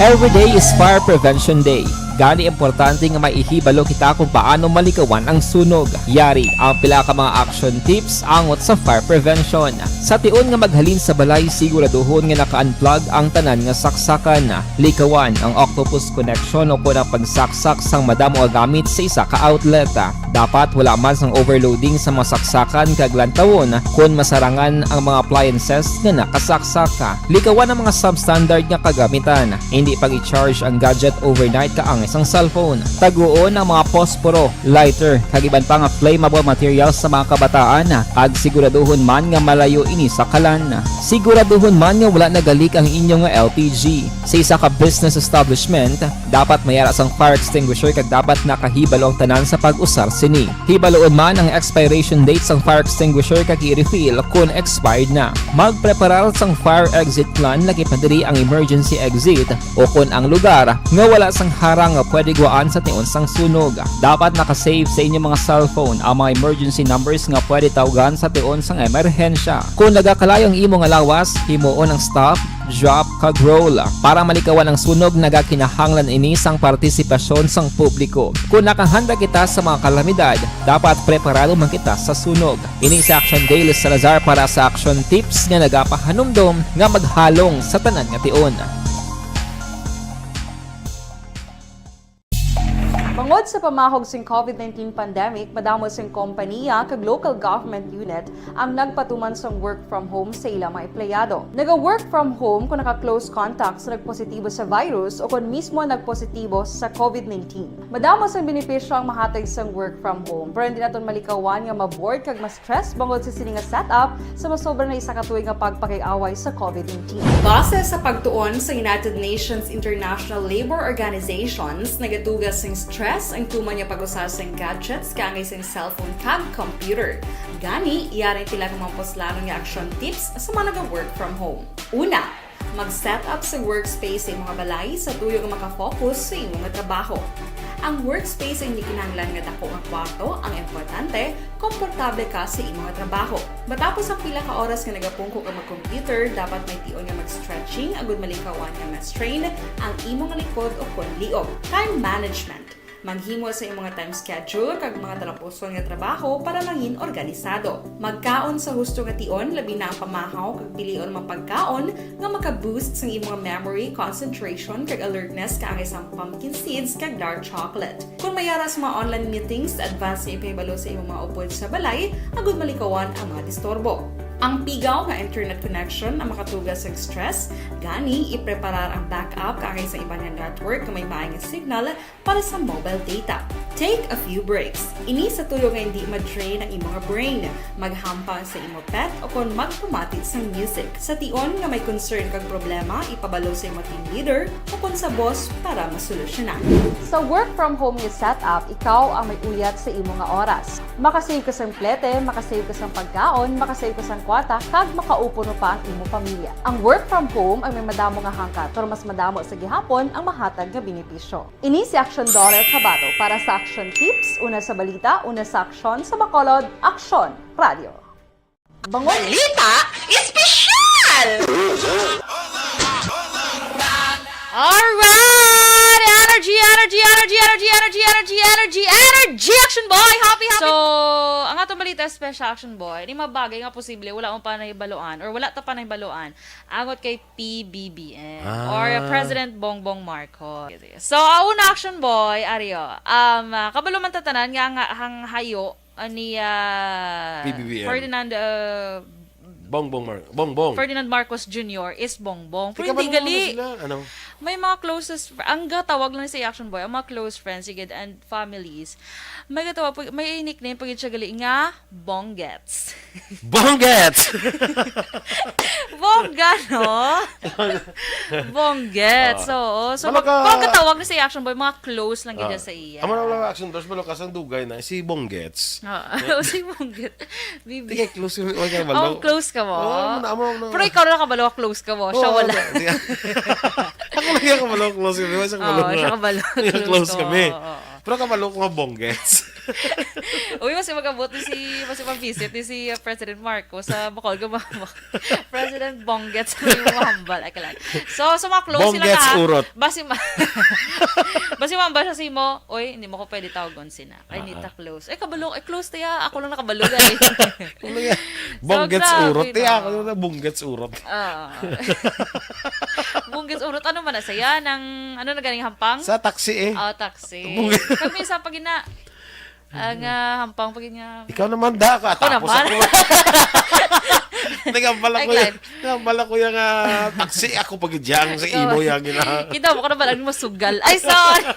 Every day is Fire Prevention Day. Gani, importante nga may ihibalo kita kung paano malikawan ang sunog. Yari ang pila ka mga action tips angot sa fire prevention. Sa tion nga maghalin sa balay, siguraduhon nga naka-unplug ang tanan nga saksakan. Likawan ang octopus connection o kon ang pagsaksak sang madamo nga gamit sa isa ka outlet. Dapat wala man sang overloading sa mga saksakan kag lantawon kon masarangan ang mga appliances nga nakasaksak. Likawan ang mga substandard nga kagamitan. Hindi pag-i-charge ang gadget overnight kaangay sang cellphone. Taguon ang mga posporo, lighter, kag iban pa nga flammable materials sa mga kabataan, kag siguraduhon man nga malayo ini sa kalan. Siguraduhon man nga wala nagalik ang inyo nga L P G. Sa isa ka business establishment, dapat may ara sang fire extinguisher kag dapat nakahibalo ang tanan sa pag-usar sini. Hibaloon man ang expiration date sang fire extinguisher kag i-refill kon expired na. Magpreparar sang fire exit plan, lakip na diri ang emergency exit o kon ang lugar nga wala sang harang nga pwede guwaan sa tion sang sunog. Dapat naka-save sa inyo mga cellphone ang mga emergency numbers nga pwede tawgan sa tion sang emerhensya. Kon nagakalayo ang imo nga lawas, himuon ang stop, drop, kag roll. Para malikawan ang sunog, nagakinahanglan ini sang partisipasyon sang publiko. Kon nakahanda kita sa mga kalamidad, dapat preparado man kita sa sunog. Ini si Action Dale Salazar para sa Action Tips nga nagapahanumdom nga maghalong sa tanan nga tion. Bangod sa pamahog sing COVID nineteen pandemic, madamo sing kompaniya kag local government unit ang nagpatuman sang work from home sa ila mga empleyado. Naga-work from home kung naka-close contact sa nagpositibo sa virus o kon mismo nagpositibo sa COVID nineteen. Madamo sang benepisyo ang mahatag sang work from home, pero hindi naton malikawan nga ma-bored kag ma-stress bangod sa sini nga setup sa masobra na isa ka tuig nga pagpakig-away sa COVID nineteen. Base sa pagtuon sa United Nations International Labor Organizations, nagatuga sing stress ang tuman nga pag-usa sing gadgets kaangay sing cellphone kag computer. Gani, yari pila ka mga puslanon nga action tips sa mga naga-work from home. Una, mag-set up sa workspace sa imo nga balay sa tuyo nga maka-focus sa imo nga trabaho. Ang workspace ay hindi kinahanglan nga dako nga kwarto, ang importante, komportable ka sa imo nga trabaho. Matapos ang pila ka oras nga nagapungko ka mag-computer, dapat may tion nga mag-stretching agud malikawan nga ma-strain ang imo nga likod o kon liog. Time management. Maghimo sa imo nga time schedule kag mga talapuson nga trabaho para mangin organisado. Magkaon sa husto nga tion, labi na ang pamahaw kag pilion ang mga pagkaon nga maka-boost sang imo nga memory, concentration, kag alertness kaangay sang pumpkin seeds kag dark chocolate. Kon may ara sa mga online meetings, advance nga ipahibalo sa imo mga upod sa balay agud malikawan ang mga disturbo. Ang pigaw nga internet connection ang makatuga sa stress, gani ipreparar ang backup kaangay sa iban nga network nga may maay nga signal para sa mobile data. Take a few breaks. Ini sa tuyo nga hindi ma-drain ang imo nga brain. Maghampang sa imo pet o kon magpamati sang music. Sa tion nga may concern kag problema, ipabalo sa imo team leader o kon sa boss para masolusyonan. Sa work from home nga setup, ikaw ang may uyat sa imo nga oras. Makasave ka sang plete, makasave ka sang pagkaon, makasave ka sang kwarta, kag makaupo no pa ang imo pamilya. Ang work from home ang may madamo nga hangkat, pero mas madamo sa gihapon ang mahatag nga benepisyo. Ini si Action Daughter Kabato para sa Action Tips, una sa balita, una sa aksyon, sa Bacolod, Aksyon Radio. Bangon. Balita Espesyal! Alright! Energy, energy, energy! Energy, energy, energy, energy, energy, energy, Action Boy! Happy, happy! So, ang atong balita special, Action Boy, ni mga bagay nga posible wala mo pa nahibaluan or wala ta pa nahibaluan angot kay P B B M Ah. or President Bongbong Marcos. So, ang una, Action Boy, Ario, um, ah, kabalo man ta tanan nga ang, ang hayo, ah, ni, ah, P B B M. Ferdinand, ah, Bongbong Mar-, Bongbong. Ferdinand Marcos Junior is Bongbong. Pero Tika hindi ba gali. Sila? Ano? May mga closest fr-, ang gatawag lang sa Action Boy, ang mga close friends, sigid, and families. May gatawag, may nickname pa gid siya gali nga Bonggets. Bonggets! Bongga, no? Bonggets, Ah. oo. So, Balo mag-, ka- pagkatawag ni sa Action Boy, mga close lang gid Ah. sa iya. Amo na lang Action Boy, balo ka sang dugay na, si Bonggets. Oo. Si Bonggets. Bibi. Tika, close ka, wala ka balo. Oh, close ka mo? Oo, amo na, amo na. Pero ikaw na nakabalo, close ka mo. Siya Oo, wala. Di-, di-, ako lang yung kabalo, close ka, di ba? Siya Oo, kabalo, siya nga. Kabalo, Close close ka kami. mo. Oo. Pero kabalo ko nga Bonggets. Uy, mas mag-abot ni si, mas mag-visit ni si, uh, President Marcos sa Bacolod, Gumamo. President Bonggets ko yung mahambal. Ay, kalag. So, sa mga close sila Bonggets na, urot. Basi ma-, basi mahambal siya si mo, "Uy, hindi mo ko pwede tawagon sina. Ay, Ah, hindi ta ah. Close." Ay, kabalo. Ay, close tayo. Ako lang nakabalo, guys. Ano yan? So, Bonggets grabe, urot. Tiya, no? Ako na Bonggets urot. Oo. Bonggets urot. Ano man na saya? Nang, ano na ganing hampang? Sa taxi eh. Oh, taxi. Bonggets. Kami sa pagina. Ang, ah, hampang pag niya. Ikaw naman da ka. Ako Tapos naman. Ako. Nagambala Ay, ko yan. Glenn. Nagambala ko yung, ah, taxi. Ako pag sa Ikaw. Imo yung gina. Kita mo ka naman ang masugal. Ay, sorry.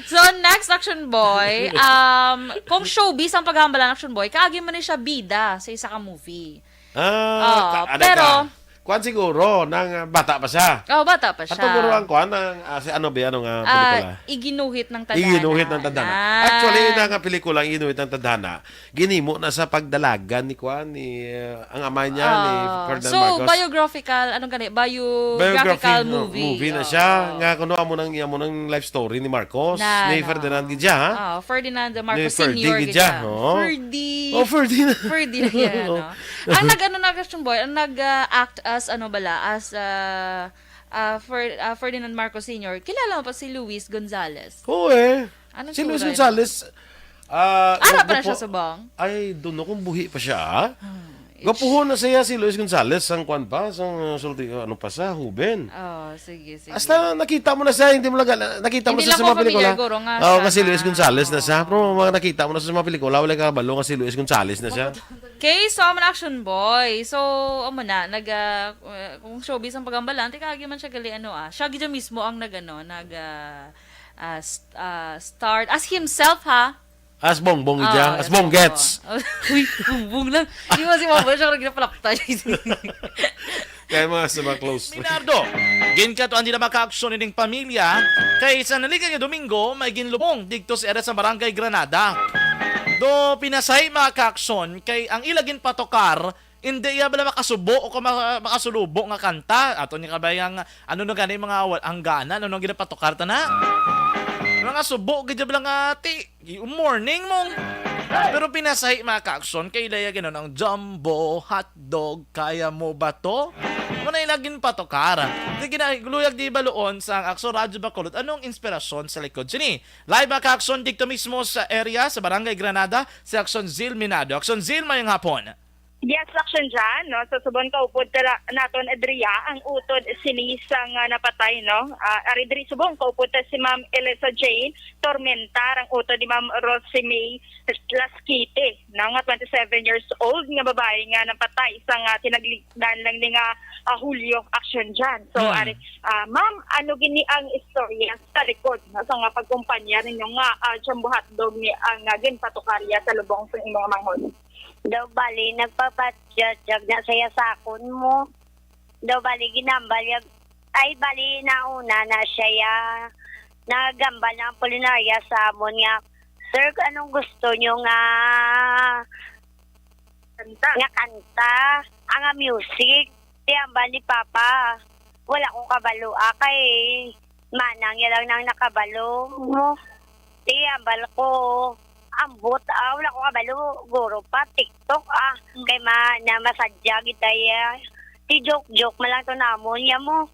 So, next, Action Boy. Um, kung showbiz ang paghambalan, Action Boy, kaagi man ni siya bida sa isa ka movie. Ah, Oo, ka-, ano pero ka? Kuwan siguro, nang, ah, bata pa siya. Oh, bata pa siya. Ato guro ang kuwan, ang, ah, si ano ba, ano nga Ah, pelikula? Iginuhit ng Tadhana. Iginuhit ng Tadhana. Ah. Actually, ina nga pelikula, ang Iginuhit ng Tadhana, ginimo na sa pagdalagan ni kuwan, ni, ah, ang amay niya, ni Ah. Ferdinand So, Marcos. Biographical, anong gani? Biographical Biography, no, movie. movie na Oo. siya. Nga, kuno amo nang, amo nang life story ni Marcos, Na, ni na. Ferdinand gid siya, ha? Ah, Ferdinand Ni Marcos Ferdy Senior gid gid siya, siya. Oo. Ferdy. Oh, Ferdy na. Ferdy na yan, Oo. no? Ang nag-ano na, Christian Boy, ang nag, ah, act as, ano bala, as, ah, ah, Fer-, ah, Ferdinand Marcos Senior, kilala mo pa si Luis Gonzalez? Oo, eh. Anong Si Luis sura niya? Gonzalez, ah, Ara pa na gwapo-, siya subong? I don't know kung buhi pa siya, ah. Hmm. Gwapuhon na siya si Luis Gonzalez, sang kwan pa, sang, ah, sulti-, ano pa sa, huben. Oh, sige, sige. Hasta nakita mo na siya, hindi mo lang, nakita mo Hindi siya lang sa mga ko familiar, pelikula. guro, nga Oo, siya nga si Luis na. Gonzalez na siya. Oo. Pero mga nakita mo na sa mga pelikula, wala ka kabalo nga si Luis Gonzalez na siya. Okay, so, amo na Action Boy. So, amo na, nag, ah, uh, kung showbiz ang pagambalan, tika, agi man siya gali, ano, ah, siya gid mismo ang nag, ano, nag, ah, ah, st-, ah, starred as himself, ha? As Bongbong Ah, siya, as as Bonggets. Bongbong. Uy, Bongbong lang. Di ba si Bongbong siya, nagpalapta siya. Kaya mga sa mga close. Minardo, ginkatuan nila makaaksyon ining pamilya kay sa naligan nga Domingo may ginlubong didto sa area sa Barangay Granada. Do pinasahi makaaksyon kay ang ila ginpatukar, hindi iya bala makasubo o kung ma-, makasulubo nga kanta. Ato ni kabayang, ano na gani mga wa-, ang gana, ano nang ginapatukar ta na? Mga subo gid bala nga ti-, Morning mong. Pero pinasahi, mga kaaksyon, kay Lea Ganon ang jumbo hotdog. Kaya mo ba to? Muna yung laging patukar. Di ginagluyag di baluon sa ang Aksyon Radyo Bacolod. Anong inspirasyon sa likod sini? Live, mga kaaksyon, dito mismo sa area, sa Barangay Granada, si Aksyon Zil Minado. Aksyon Zil, mayong hapon. Yes, Action Jan, no? So, subong kaupod ta la-, naton, Adria, ang utod sini sang, ah, napatay, no? Ah, ari diri subong kaupod ta si Ma'am Elisa Jane Tormentar, ang utod ni Ma'am Rosemay Lasquite, no? Nga twenty-seven years old nga babae nga napatay sa nga tinagligdan lang ni nga, ah, Hulyo, Action Jan. So, Mm. ari, ah, ma'am, ano gini ang istorya sa likod, no? Sa nga pagkumpanya ninyo nga, ah, jumbo hotdog ni ang, ah, ginpatukarya sa lubong sa imong manghod? Daw bali, nagpapadyag na siya sa akon mo. Daw bali, ginambal niya. Ay, bali, nauna na siya, ya. Nagambal na ang pulinarya sa amon nga, "Sir, anong gusto nyo nga, Kanta. nga kanta? Ang nga music?" Ti ambal ni Papa, "Wala ko kabalo, ah, kay manang ya lang nang nakabalo mo." Ti ambal ko, "Ambot, ah, wala ko kabalo, guro pa, TikTok, ah, kay ma-, na masadya gid ay, ah." Ti joke-joke man lang to namon, ya mo.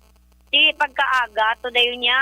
Ti pagkaaga to dayon niya,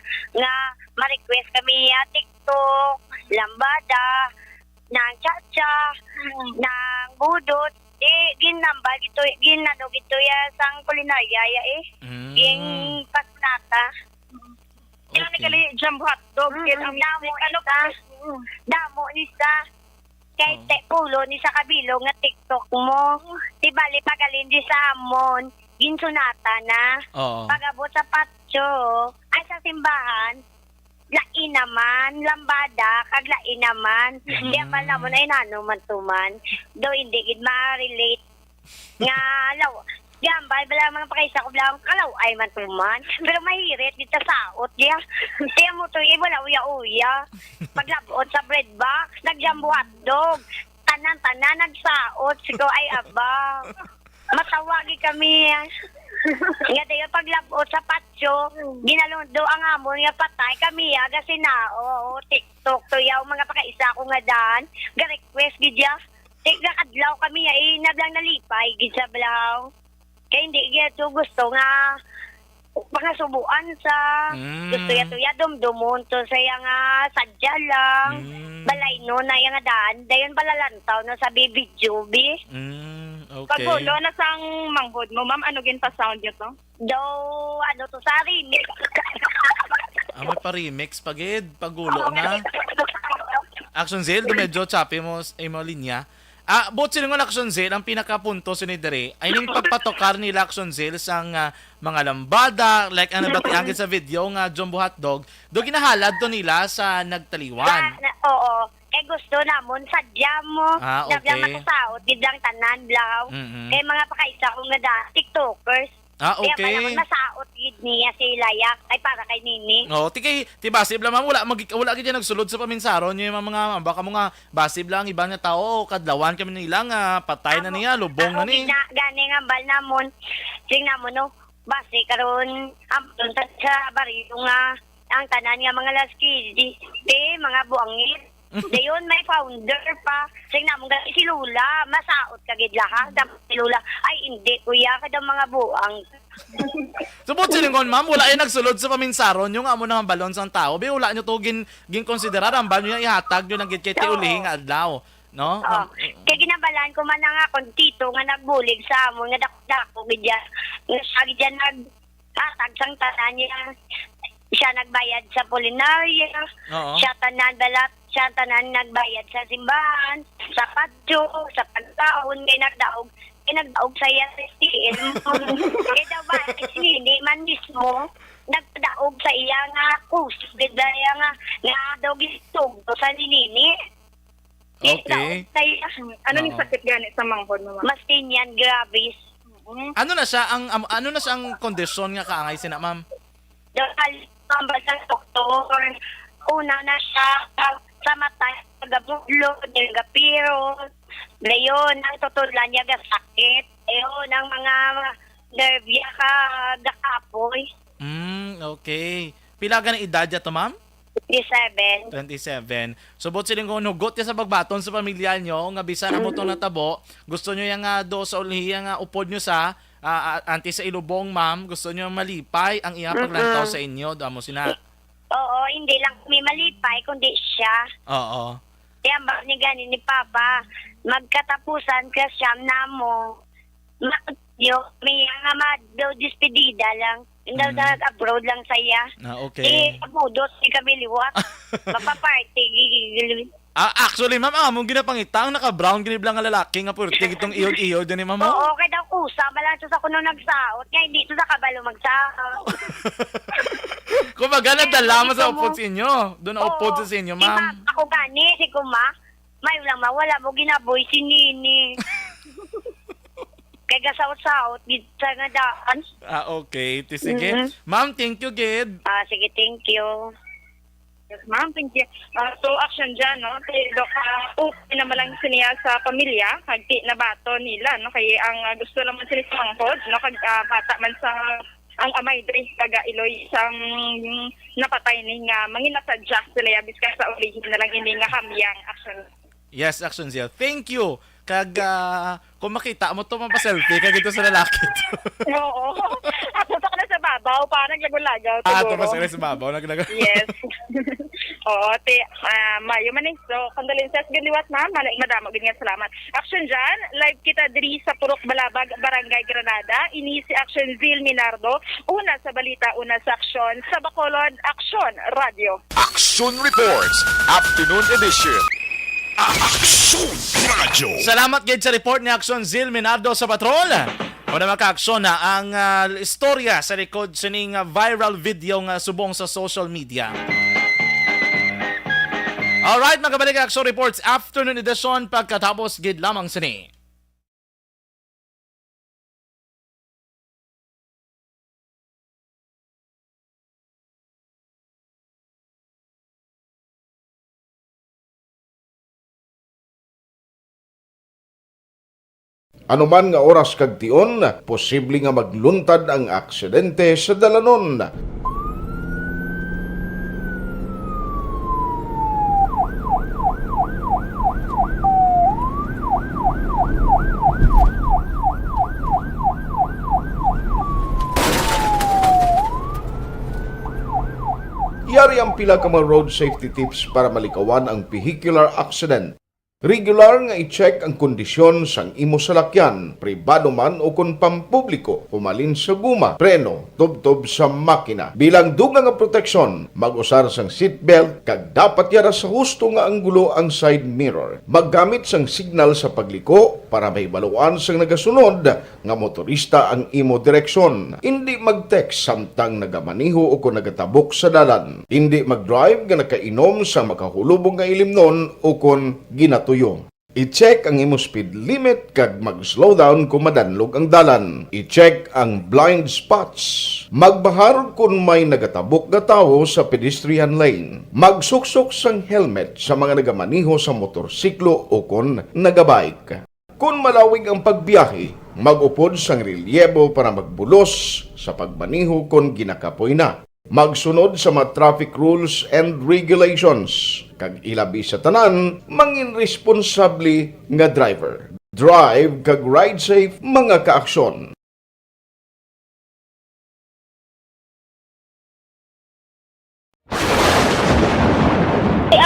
nga ma-request kami niya TikTok, lambada, nang cha-cha, nang budot. Di, ginambal gito, ginano gito ya sang kulinarya ya eh. Mm. Ging pasunata. Ano Okay. Kali jumbo hotdog? Mm, kaya ang damo ano isa. Damo ni sa. Kay Oo. Te, pulo ni sa kabilog nga TikTok mo. Di bali, pagalin di sa amon, ginsunata na. Oo. Pag-abot sa patio, ay sa simbahan, lain naman, lambada, kag lain naman. Mm. Di ang bala mo na inano man tuman. Do hindi gid ma-relate. Nga, law, gambal bala ang mga pakaisa ko bala ang kalaw ay man tuman. Pero mahirit dito sa saot niya. Tiyan mo to, eh, wala uya-uya. Paglabot sa bread box, nagjambo hotdog. Tanan-tanan nagsaot. Sigo, ay, aba. Matawagi kami. Nga dayon paglabot sa patio, ginalundo ang amon nga patay kami, aga sinao. TikTok to yaw, mga pakaisa ko nga dan. Ga-request gid ya. Tig-, nakadlaw kami, ay, nablang nalipay, gid sa blaw. Kay hindi, gid to gusto nga pangasubuan sa Mm. gusto ya to ya, dumdumon to sa iya nga sadya lang. Mm. Balay no, na iya nga daan. Dayon balalantaw na sa bi-, video, bi. Mm, okay. Pag hulo na sang manghod mo, ma'am, ano gin pa-sound niyo to? Daw, ano to, sa remix. Ah, may pa-remix pa gid, pagulo Oo, na. Action Zil, do medyo choppy mo s-, imo linya. Ah, buot silingon, Action Zil, ang pinakapunto sini diri ay ning pagpatokar nila, Action Zil, sang, ah, mga lambada, like ang nabatian gid sa video nga jumbo hotdog, do ginahalad to nila sa nagtaliwan. Sa, na, oo. Kay gusto namon sadya mo. Ah, Nablang okay. Makasaot gid lang tanan, blaw. Mm-mm. Kay mga pakaisa ko nga da, TikTokers. Ah, Kaya okay. Pala nasaot gid niya si Layak ay para kay Nini. Oo, ti kay, ti basib lang, ma'am, wala mag-, wala gid yan nagsulod sa paminsaron niyo yung mga, mga, baka mo nga basib lang iba nga tao, kadlawan kami nila nga patay na Amo, niya, lubong na amo ni. Gid na, gani nga bal namon, sing namon, no, basi karon, am, sa, sa baryo nga, ang tanan nga mga laskidi, mga buangit. Dayon, may founder pa. Sing namon gani si Lola, masaot ka gid lahat. Tapos si Lola, "Ay, hindi, kuya, kada mga buang." So, buot silingon, ma'am, wala ay nagsulod sa paminsaron niyo nga amo nang balon sang tao. Bi, wala niyo to gin-, ginkonsiderar, ang balon niya ihatag niyo lang gid kay Oo. Tiulihi nga adlaw, no? Oo. Kay ginabalan ko man na nga akon tito nga nagbulig sa amon nga dako-dako gid yan. Nga siya gid yan nag-, hatag sang tanan niya. Siya nagbayad sa pulinarya. Oo. Siya tanan balat, siya tanan nagbayad sa simbahan, sa patio, sa pagkaon, kay nagdaog, kay nagdaog sa iya sa S T M. Kay daw ba, si Nini man mismo, nagdaog sa iya nga kusog, gid ba iya nga, nga daw gisugdo sa ni Nini. Okay. Daog sa iya. Ano ning Oo. Sakit gani sa manghod mo, ma'am? Myasthenia gravis. Mm. Ano na siya ang, am-, ano na siya ang kondisyon nga kaangay sina, ma'am? Daw, kal-, ang basta doktor, una na siya sa, sa mata, gabudlo, gapiro. Dayon, ang tutulan niya gasakit. Dayon, ang mga nervya ka gakapoy. Mm, okay. Pila ka na edad niya to, ma'am? Twenty-seven. Twenty-seven. So, buot silingon, hugot niya sa pagbaton sa pamilya niyo nga bisan amo tong natabo, gusto niyo yang, ah, do sa ulihi nga upod niyo sa, ah, ah, anti sa ilubong, ma'am, gusto niyo malipay ang iyang paglantaw Mm-mm. Sa inyo, do amo sina. Oo, hindi lang kami malipay, kundi siya. Oo. Kaya ba ni gani ni Papa, magkatapusan ka siyam namo. Ma-, yo, may nga ma-, do despedida lang. Hindi Mm. Nag-abroad lang sa iya. Ah, okay. Eh, abudot, di kami liwat. Mapaparty, gigigil. Ah, actually, ma'am, ang among ginapangita, ang naka-brown, gini lang nga lalaki nga puwerte, gitong ihod-ihod, yan, eh, ma'am, oh. Oo, kay daw kusa, malang sa kuno nagsaot, nga hindi to sa kabalo magsaot. Kumbaga, Eh, nadala mo sa gusto mo? Upod sa inyo. Doon na upod Oo. Sa inyo, Si ma'am. Papa ko gani, si Kuma. May lang mawala mo ginaboy si Nini. Kay gasaot-saot gid sa nga daan. Ah, okay. Ti sige. Mm-hmm. Ma'am, thank you gid. Ah, sige, thank you. Yes, ma'am. Thank you. Ah, so, action dyan, no? Kay Doc, ah, okay naman lang siniya sa pamilya, kag ti nabaton nila, no? Kay ang, ah, gusto naman sila sa manghod, no? Kag, ah, bata man sa ang amay diri taga Iloy sang napatay ni nga manginasadya sila ya, biskan sa ulihi na lang ini nga hamyang action. Yes, action siya. Thank you. Kag, ah, kung makita mo to, mapaselfie kag ito sa lalaki to. Oo. Ato sa kana sa babaw, parang lagaw-lagaw Ah, siguro. Tapos sa babaw, naglagaw. Yes. Oo, te, ah, mayo man eh. So, condolences gid liwat, ma'am. Mala-, madamo gid nga salamat. Action dyan, live kita diri sa Purok Balabag, Barangay Granada. Ini si Action Zil Minardo. Una sa balita, una sa aksyon. Sa Bacolod, Action Radio. Action Reports, Afternoon Edition. Action Radio. Salamat gid sa report ni Action Zil Minardo sa Patrol. Wala maka-aksyon na ang, ah, istorya sa likod sining, ah, viral video nga subong sa social media. Alright, magabalik ang Action Reports Afternoon Edition pagkatapos gid lamang sini. Ano man nga oras kag tion, posible nga magluntad ang aksidente sa dalanon. Yari ang pila ka mga road safety tips para malikawan ang vehicular accident. Regular nga i-check ang kondisyon sang imo salakyan, pribado man o kon pampubliko, humalin sa guma, preno, tubtob sa makina. Bilang dugang nga proteksyon, mag-usar sang seatbelt kag dapat yara sa husto nga anggulo ang side mirror. Maggamit sang signal sa pagliko para mahibaluan sang nagasunod nga motorista ang imo direksyon. Indi mag-text samtang nagamaneho o kon nagatabok sa dalan. Indi mag-drive nga nakainom sa makahulubong nga ilimnon o kon ginatuyo. I-check ang imo speed limit kag mag-slow down kon madanlog ang dalan. I-check ang blind spots. Magbahar kon may nagatabok nga tawo sa pedestrian lane. Magsuksok sang helmet sa mga nagamaneho sa motorsiklo o kon nagabike. Kon malawig ang pagbiyahe, mag-upod sang relyebo para magbulos sa pagmaneho kon ginakapoy na. Magsunod sa mga traffic rules and regulations, kag ilabi sa tanan, mangin responsable nga driver. Drive kag ride safe, mga kaaksyon.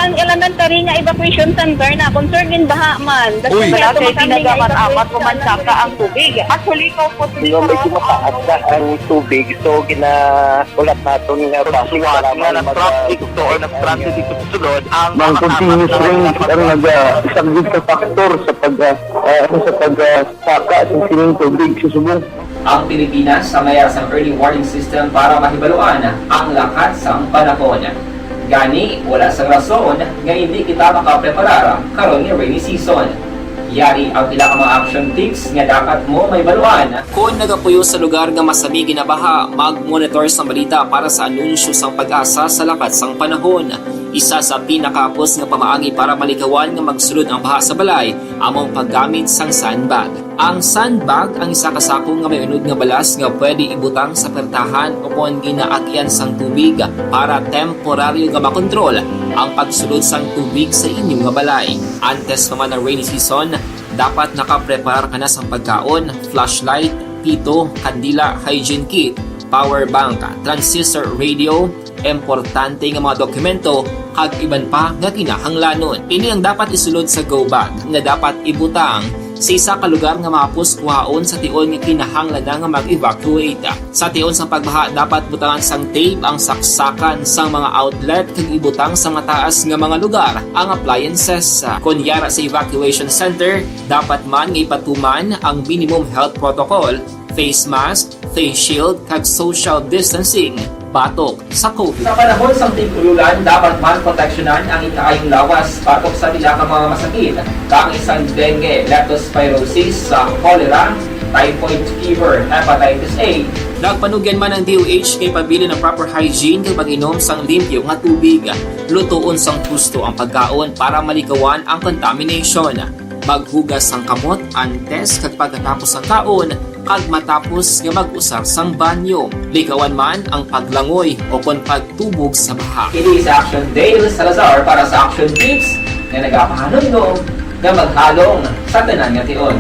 Ang elementary nga evacuation center na concern in baha man. Uy. Wala kay ginagamit-amat o mansaka ang tubig. Actually, kaupod Medyo medyo mataas na ang tubig, so gina-, ulat naton nga traffic para nga mag- nag-traffic to or nag-traffic dito sa sulod, ang Ang continuous rain ang naga-, isang big factor sa pag-, ah, ah, sa pag-, ah, saka sa sining tubig sa subong. Ang Pilipinas ang may sang early warning system para mahibaluan ang lakat sang panahon. Gani, wala sang rason nga hindi kita makapreparar karon nga rainy season. Yari ang pila ka mga action tips nga dapat mo mahibaluan. Kon nagapuyo sa lugar nga masami ginabaha, mag-monitor sang balita para sa anunsyo sang PAGASA sa lakat sang panahon. Isa sa pinakahapos nga pamaagi para malikawan nga magsulod ang baha sa balay amo ang paggamit sang sandbag. Ang sandbag ang isa ka sako nga may unod nga balas nga pwede ibutang sa pertahan o kon ginaagyan sang tubig para temporaryo nga makontrol ang pagsulod sang tubig sa inyo nga balay. Antes pa man ang rainy season, dapat nakapreparar ka na sang pagkaon, flashlight, pito, kandila, hygiene kit, power bank, transistor radio, importante nga mga dokumento, kag iban pa nga kinahanglanon. Ini ang dapat isulod sa go bag nga dapat ibutang sa isa ka lugar nga mahapos kuhaon sa tion nga kinahanglan na nga mag-evacuate. Sa tion sang pagbaha, dapat butangan sang tape ang saksakan sang mga outlet kag ibutang sa mataas nga mga lugar ang appliances. Kon yara sa evacuation center, dapat man nga ipatuman ang minimum health protocol, face mask, face shield, kag social distancing. batok sa COVID. Sa panahon sang tig-ululan, dapat man proteksyonan ang ikaayong lawas batok sa pila ka mga masakit, kaangay sang dengue, leptospirosis, sa cholera, typhoid fever, hepatitis A. Nagpanugyan man ang D O H kay pabilin ang proper hygiene kag pag-inom sang limpyo nga tubig. Lutoon sang husto ang pagkaon para malikawan ang contamination. Maghugas sang kamot antes kag pagkatapos sang kaon kag matapos nga mag-usar sang banyo. Likawan man ang paglangoy o kon pagtubog sa baha. Ini si Action Dale Salazar para sa Action Tips nga nagapahanumdom nga maghalong sa tanan nga tion.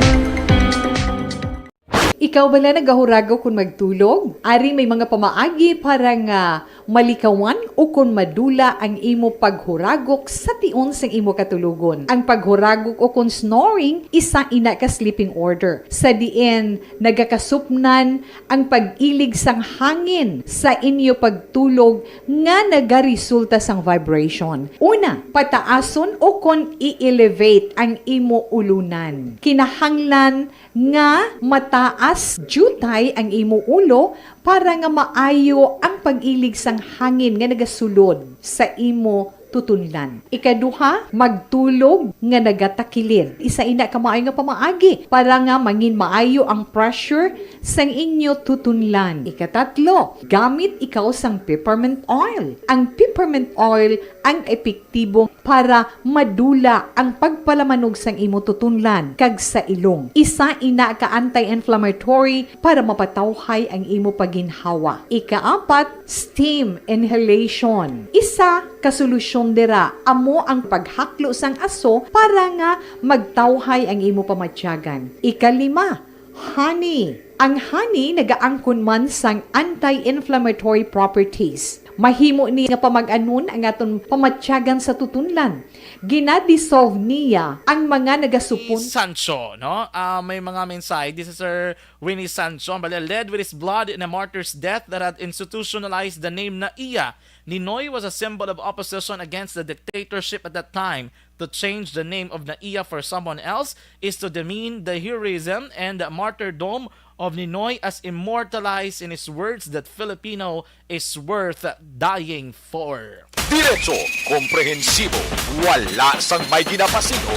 Ikaw bala nagahuragok kon magtulog? Ari may mga pamaagi para nga malikawan o kon madula ang imo paghuragok sa tion sang imo katulogon. Ang paghuragok o kon snoring, isa ina ka sleeping order, sa diin nagakasupnan ang pag-ilig sang hangin sa inyo pagtulog nga nagaresulta sang vibration. Una, pataason o kon i-elevate ang imo ulunan. Kinahanglan nga mataas diutay ang imo ulo para nga maayo ang pag-ilig sang hangin nga nagasulod sa imo tutunlan. Ikaduha, magtulog nga nagatakilid. Isa ina ka maayo nga pamaagi para nga mangin maayo ang pressure sang inyo tutunlan. Ikatatlo, gamit ikaw sang peppermint oil. Ang peppermint oil ang epektibo para madula ang pagpalamanog sang imo tutunlan kag sa ilong. Isa ina ka anti-inflammatory para mapatawhay ang imo paginhawa. Ikaapat, steam inhalation. Isa ka solusyon dira amo ang paghaklo sang aso para nga magtawhay ang imo pamatyagan. Ikalima, honey. Ang honey nagaangkon man sang anti-inflammatory properties. Mahimo ni nga pamag-anon ang aton pamatyagan sa tutunlan. Gina-dissolve niya ang mga nagasupon. Sancho, no? Ah, may mga mensahe. This is Sir Winnie Sancho. Ang bali, led with his blood in a martyr's death that had institutionalized the name Naiya. Ninoy was a symbol of opposition against the dictatorship at that time. To change the name of Naiya for someone else is to demean the heroism and martyrdom of Ninoy as immortalized in his words that Filipino is worth dying for. Diretso, komprehensibo, wala sang may ginapasin-o.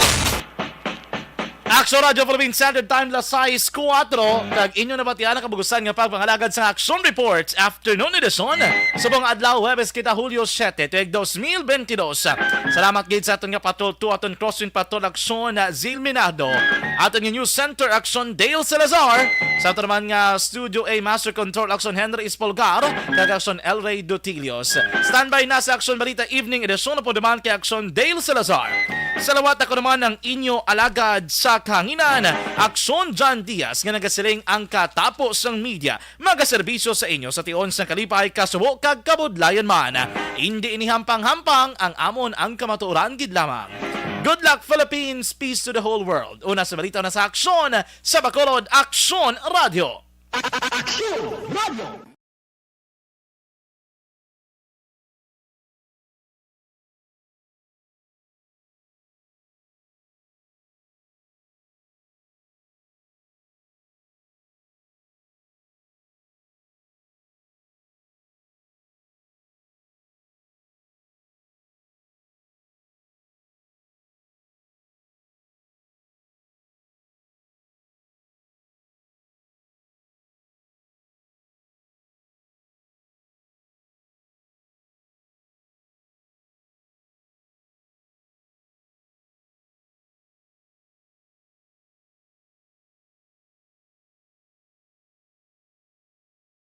Action Radio Philippine Standard Time, las sais kuwatro, kag inyo nabatian ang kabugusan nga pagpangalagad sa Action Reports Afternoon Edition. Subong adlaw, Huwebes kita, Hulyo siete, tuig dos mil bentidós. Salamat gid sa aton nga Patrol two, aton Crosswind Patrol Action, Zil Minado, aton nga News Center Action, Dale Salazar, sa aton naman nga Studio A Master Control Action, Henry Espolgar, kag Action, El Rey Dutilios. Standby na sa Action Balita Evening Edition, upod naman kay Action, Dale Salazar. Salawat ako naman ang inyo alagad sa kahanginan, Aksyon John Diaz, nga nagasiling ang katapo sang media, magaserbisyo sa inyo sa tion sang kalipay, kasubo, kag kabudlayan man. Indi ini hampang-hampang, ang amon ang kamatuoran gid lamang. Good luck, Philippines! Peace to the whole world! Una sa balita na sa Aksyon, sa Bacolod, Aksyon Radio! Aksyon Radio!